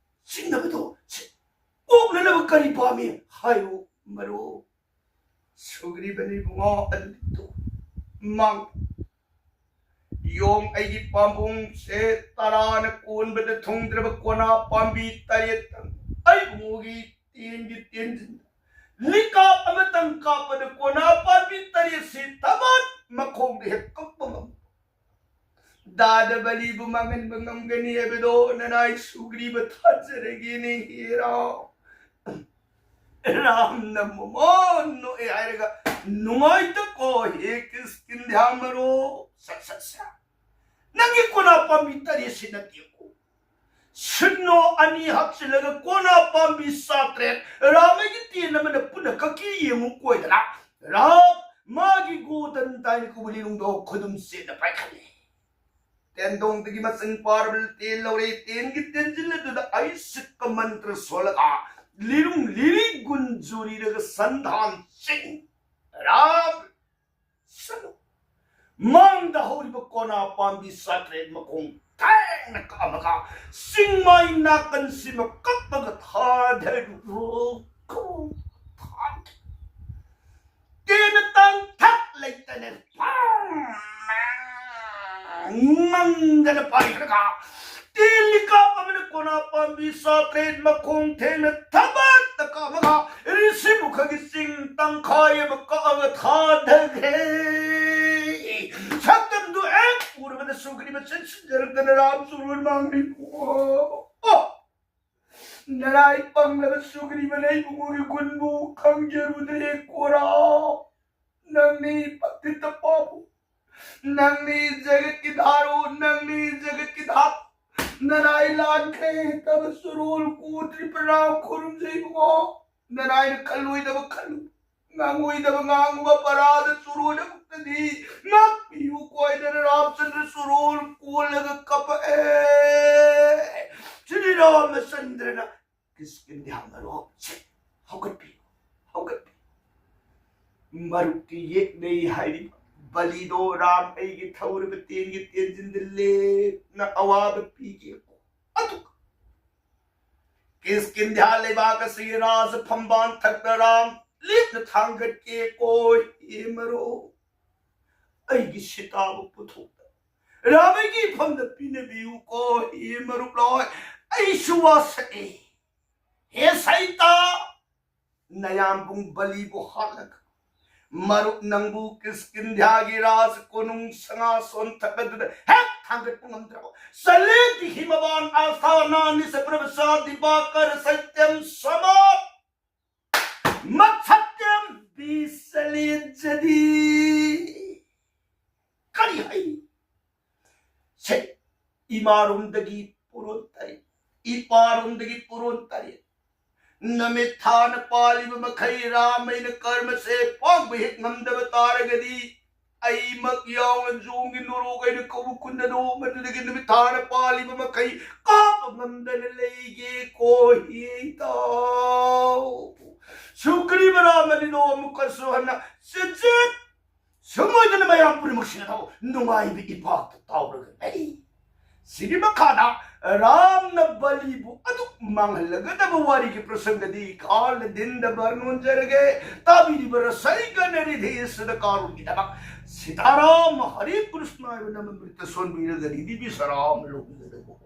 ꯆꯤꯡꯅꯕꯗꯣ ꯁꯤ ꯀꯣꯛꯅꯅꯕ ꯀꯔꯤ ꯄꯥꯝꯃꯤ? ꯍꯥꯏꯌꯨ ꯃꯔꯨꯞ꯫ ꯁꯨꯒ꯭ꯔꯤꯕꯅ ꯏꯕꯨꯡꯉꯣ ꯑꯗꯨꯗꯤ ꯇꯣꯛ꯫ ꯃꯥꯡ ꯌꯣꯡ ꯑꯩꯒꯤ ꯄꯥꯝꯕꯣꯝꯁꯦ ꯇꯔꯥꯅ ꯀꯣꯟꯕꯗ ꯊꯨꯡꯗ꯭ꯔꯕ ꯀꯣꯅꯥ ꯄꯥꯝꯕꯤ ꯇꯔꯦꯠꯇ ꯑꯩꯕꯨꯡꯉꯣꯒꯤ ꯇꯦꯟꯒꯤ ꯇꯦꯟꯁꯤꯟꯗ ꯂꯤꯀꯥꯞ ꯑꯃꯇꯪ ꯀꯥꯞꯄꯗ ꯀꯣꯅꯥ ꯄꯥꯝꯕꯤ ꯇꯔꯦꯠꯁꯤ ꯊꯕꯥꯠ ꯃꯈꯣꯡꯗ ꯍꯦꯛ ꯀꯛꯄ ꯉꯝꯕ꯫ ꯗꯥꯗ ꯕꯂꯤꯕꯨ ꯃꯥꯡꯍꯟꯕ ꯉꯝꯒꯅꯤ ꯍꯥꯏꯕꯗꯣ ꯅꯅꯥꯏ ꯁꯨꯒ꯭ꯔꯤꯕ ꯊꯥꯖꯔꯒꯦꯅꯦ ꯍꯦꯔꯥ꯫ ꯔꯥꯝꯅ ꯃꯃꯣꯟ ꯅꯣꯛꯑꯦ ꯍꯥꯏꯔꯒ ꯅꯨꯡꯉꯥꯏꯇꯀꯣ ꯍꯦ ꯀꯤꯁꯀꯤꯟꯙ꯭ꯌꯥ ꯃꯔꯨꯞ꯫ ꯁꯠ ꯁꯠ ꯁꯠ꯫ ꯅꯪꯒꯤ ꯀꯣꯅꯥ ꯄꯥꯝꯕꯤ ꯇꯔꯦꯠꯁꯤ ꯅꯠꯇꯦꯀꯣ꯫ ꯁꯤꯅꯣ ꯑꯅꯤ ꯍꯥꯞꯆꯤꯜꯂꯒ ꯀꯣꯅꯥ ꯄꯥꯝꯕꯤ ꯆꯥꯇ꯭ꯔꯦꯠ ꯔꯥꯃꯩꯒꯤ ꯇꯦꯟ ꯑꯃꯅ ꯄꯨꯟꯅ ꯀꯛꯀꯤ ꯌꯦꯡꯉꯨ ꯀꯣꯏꯗꯅ ꯔꯥꯝ ꯃꯥꯒꯤ ꯒꯣꯗꯟ ꯇꯥꯏꯅ ꯀꯧꯕ ꯂꯤꯔꯨꯡꯗꯣ ꯈꯨꯗꯨꯝ ꯆꯦꯠꯅ ꯄꯥꯏꯈꯠꯂꯦ꯫ ꯇꯦꯟꯗꯣꯡꯗꯒꯤ ꯃꯁꯤꯡ ꯄꯥꯔꯕ ꯇꯦꯟ ꯂꯧꯔꯦ꯫ ꯇꯦꯟꯒꯤ ꯇꯦꯟꯖꯤꯜ ꯑꯗꯨꯗ ꯑꯩꯁꯤꯛꯀ ꯃꯟꯇ꯭ꯔ ꯁꯣꯜꯂꯒ ꯂꯤꯔꯨꯡ ꯂꯤꯔꯤ ꯒꯨꯟ ꯖꯨꯔꯤꯔꯒ ꯁꯟꯗꯥꯟ ꯆꯤꯡ ꯔꯥꯝ ꯁꯅꯨ ꯃꯥꯡꯗ ꯍꯧꯔꯤꯕ ꯀꯣꯅꯥ ꯄꯥꯝꯕꯤ ꯆꯥꯇ꯭ꯔꯦꯠ ꯃꯈꯣꯡ ꯊꯦꯡꯅ ꯀꯛꯑꯝꯃꯒ ꯆꯤꯡꯃꯥꯏ ꯅꯥꯀꯟꯁꯤꯃ ꯀꯛꯄꯒ ꯊꯥꯗꯔꯨ꯫ ꯇꯦꯟꯅ ꯇꯥꯡꯊꯛ ꯂꯩꯇꯅ ꯉꯪꯗꯅ ꯄꯥꯏꯈ꯭ꯔꯒ ꯇꯦꯟ ꯂꯤꯀꯥꯞ ꯑꯃꯅ ꯀꯣꯅꯥ ꯄꯥꯝꯕꯤ ꯆꯥꯇ꯭ꯔꯦꯠ ꯃꯈꯣꯡ ꯊꯦꯡꯅ ꯊꯕꯥꯠꯇ ꯀꯛꯑꯝꯃꯒ ꯔꯤꯁꯤꯃꯨꯈꯒꯤ ꯆꯤꯡ ꯇꯪꯈꯥꯏ ꯑꯃ ꯀꯛꯑꯒ ꯊꯥꯗꯈ꯭ꯔꯦ꯫ ꯁꯛꯇꯝꯗꯨ ꯍꯦꯛ ꯎꯔꯕꯗ ꯁꯨꯒ꯭ꯔꯤꯕ ꯆꯦꯟꯁꯤꯟꯖꯔꯛꯇꯅ ꯔꯥꯝ ꯆꯨꯔꯨꯔ ꯃꯥꯡꯂꯤ꯫ ꯑꯣ! ꯅꯅꯥꯏ ꯄꯪꯂꯕ ꯁꯨꯒ꯭ꯔꯤꯕ ꯅꯩꯕꯨꯡꯒꯤ ꯒꯨꯟꯕꯨ ꯈꯪꯖꯔꯨꯗ꯭ꯔꯦ ꯀꯣꯔꯥ꯫ ꯅꯪꯅꯤ ꯄꯇꯤꯠꯇ ꯄꯥꯕꯨ, ꯅꯪꯅꯤ ꯖꯒꯠꯀꯤ ꯙꯥꯔꯨ, ꯅꯪꯅꯤ ꯖꯒꯠꯀꯤ ꯙꯥꯔꯨ꯫ ꯅꯅꯥꯏ ꯂꯥꯟꯈ꯭ꯔꯦ ꯍꯦꯇꯕ ꯆꯨꯔꯣꯜ ꯀꯣ ꯇ꯭ꯔꯤꯄꯨꯔꯥ ꯈꯨꯔꯨꯝꯖꯩ ꯏꯕꯨꯡꯉꯣ꯫ ꯅꯅꯥꯏꯅ ꯈꯜꯂꯣꯏꯗꯕ ꯈꯜꯂꯨ, ꯉꯥꯡꯉꯣꯏꯗꯕ ꯉꯥꯡꯉꯨꯕ ꯄꯔꯥꯗ ꯆꯨꯔꯣꯜ ꯑꯃꯨꯛꯇꯗꯤ ꯉꯥꯛꯄꯤꯌꯨ ꯀꯣꯏꯗꯅ ꯔꯥꯝꯆꯟꯗ꯭ꯔ ꯆꯨꯔꯣꯜ ꯀꯣꯜꯂꯒ ꯀꯞꯄꯛꯑꯦ꯫ ꯁꯤꯅꯤ ꯔꯥꯃꯆꯟꯗ꯭ꯔꯅ ꯀꯤꯁꯀꯤꯟꯙ꯭ꯌꯥ ꯃꯔꯨꯞꯁꯦ ꯍꯧꯒꯠꯄꯤꯌꯨ, ꯍꯧꯒꯠꯄꯤꯌꯨ꯫ ꯃꯔꯨꯞꯀꯤ ꯌꯦꯛꯅꯩ ꯍꯥꯏꯔꯤꯕ ꯕꯂꯤꯗꯣ ꯔꯥꯝ ꯑꯩꯒꯤ ꯊꯧꯔꯕ ꯇꯦꯟꯒꯤ ꯇꯦꯟꯖꯤꯟꯗ ꯂꯦꯞꯅ ꯑꯋꯥꯕ ꯄꯤꯒꯦꯀꯣ꯫ ꯑꯗꯨꯒ ꯀꯤꯁꯀꯤꯟꯙ꯭ꯌꯥ ꯂꯩꯕꯥꯛ ꯑꯁꯤꯒꯤ ꯔꯥꯖ ꯐꯝꯕꯥꯜ ꯊꯛꯇ ꯔꯥꯝ ꯂꯦꯞꯅ ꯊꯥꯡꯒꯠꯀꯦꯀꯣ꯫ ꯍꯦ ꯃꯔꯨꯞ, ꯑꯩꯒꯤ ꯁꯤꯇꯥꯕꯨ ꯄꯨꯊꯣꯛꯇ ꯔꯥꯝ ꯑꯩꯒꯤ ꯏꯐꯝꯗ ꯄꯤꯅꯕꯤꯌꯨꯀꯣ꯫ ꯍꯦ ꯃꯔꯨꯞ ꯂꯣꯏ, ꯑꯩꯁꯨ ꯋꯥꯁꯛꯑꯦ꯫ ꯍꯦ ꯁꯩꯇꯥ, ꯅꯌꯥꯝꯕꯨꯡ ꯕꯂꯤꯕꯨ ꯍꯥꯠꯂꯒ ꯃꯔꯨꯞ ꯅꯪꯕꯨ ꯀꯤꯁꯀꯤꯟꯙ꯭ꯌꯥꯒꯤ ꯔꯥꯖ ꯀꯣꯅꯨꯡ ꯁꯉꯥ ꯁꯣꯟꯊꯛ ꯑꯗꯨꯗ ꯍꯦꯛ ꯊꯥꯡꯒꯠꯄ ꯉꯝꯗ꯭ꯔꯕ ꯆꯂꯦꯗꯤ ꯍꯤꯃꯕꯥꯟ ꯑꯁꯥꯅꯥ ꯅꯤꯁ ꯄ꯭ꯔꯚꯁꯥ ꯗꯤꯕꯥꯀꯔ ꯁꯇ꯭ꯌꯝ ꯁꯃꯥ ꯃꯠꯁꯇ꯭ꯌꯝ ꯕꯤꯁꯂꯦꯖꯗꯤ꯫ ꯀꯔꯤ ꯍꯥꯏ? ꯁꯦ, ꯏꯃꯥꯔꯣꯝꯗꯒꯤ ꯄꯣꯔꯣꯟ ꯇꯔꯦꯠ, ꯏꯄꯥꯔꯣꯝꯗꯒꯤ ꯄꯣꯔꯣꯟ ꯇꯔꯦꯠ꯫ ꯅꯃꯤꯠ ꯊꯥꯅ ꯄꯥꯜꯂꯤꯕ ꯃꯈꯩ ꯔꯥꯝ ꯑꯩꯅ ꯀꯔꯃꯁꯦ ꯄꯥꯡꯕ ꯍꯦꯛ ꯉꯝꯗꯕ ꯇꯥꯔꯒꯗꯤ, ꯑꯩꯃꯛ ꯌꯥꯎꯅ ꯖꯣꯡꯒꯤ ꯅꯣꯔꯣꯛ ꯑꯩꯅ ꯀꯧꯕ ꯈꯨꯟꯗꯗꯣ, ꯃꯗꯨꯗꯒꯤ ꯅꯨꯃꯤꯠ ꯊꯥꯅ ꯄꯥꯜꯂꯤꯕ ꯃꯈꯩ ꯀꯥꯞꯄ ꯉꯝꯗꯅ ꯂꯩꯒꯦ ꯀꯣ ꯍꯦ ꯏꯇꯥꯎ꯫ ꯁꯨꯒ꯭ꯔꯤꯕ ꯔꯥꯃꯅꯤꯗꯣ ꯑꯃꯨꯛꯀꯁꯨ ꯍꯟꯅ ꯆꯤꯠ ꯆꯤꯠ ꯁꯨꯝꯃꯣꯏꯗꯅ ꯃꯌꯥꯝ ꯄꯨꯝꯅꯃꯛꯁꯤꯅ ꯊꯕꯛ ꯅꯨꯡꯉꯥꯏꯕ ꯏꯄꯥꯛꯇ ꯇꯥꯎꯔꯒ ꯂꯩ꯫ ꯁꯤꯒꯤ ꯃꯈꯥꯗ ꯔꯥꯝꯅ ꯕꯂꯤꯕꯨ ꯑꯗꯨꯛ ꯃꯥꯡꯍꯜꯂꯒꯗꯕ ꯋꯥꯔꯤꯒꯤ ꯄ꯭ꯔꯁꯪꯒꯗꯤ ꯀꯥꯜꯅ ꯗꯤꯟꯗ ꯕꯔꯅꯣꯟꯖꯔꯒꯦ꯫ ꯇꯥꯕꯤꯔꯤꯕ ꯔꯁꯩꯒꯅ ꯔꯤꯙꯦꯁꯗ ꯀꯥꯔꯨꯒꯤꯗꯃꯛ ꯁꯤꯇꯥꯔꯥꯝ ꯍꯔꯦ ꯀ꯭ꯔꯤꯁꯅ ꯍꯥꯏꯕ ꯅꯃꯃ꯭ꯔꯤꯇ ꯁꯣꯟꯕꯤꯔꯒ ꯔꯤꯙꯤꯕꯤ ꯁꯔꯥꯝ ꯂꯧꯕꯤꯒꯗꯕ꯫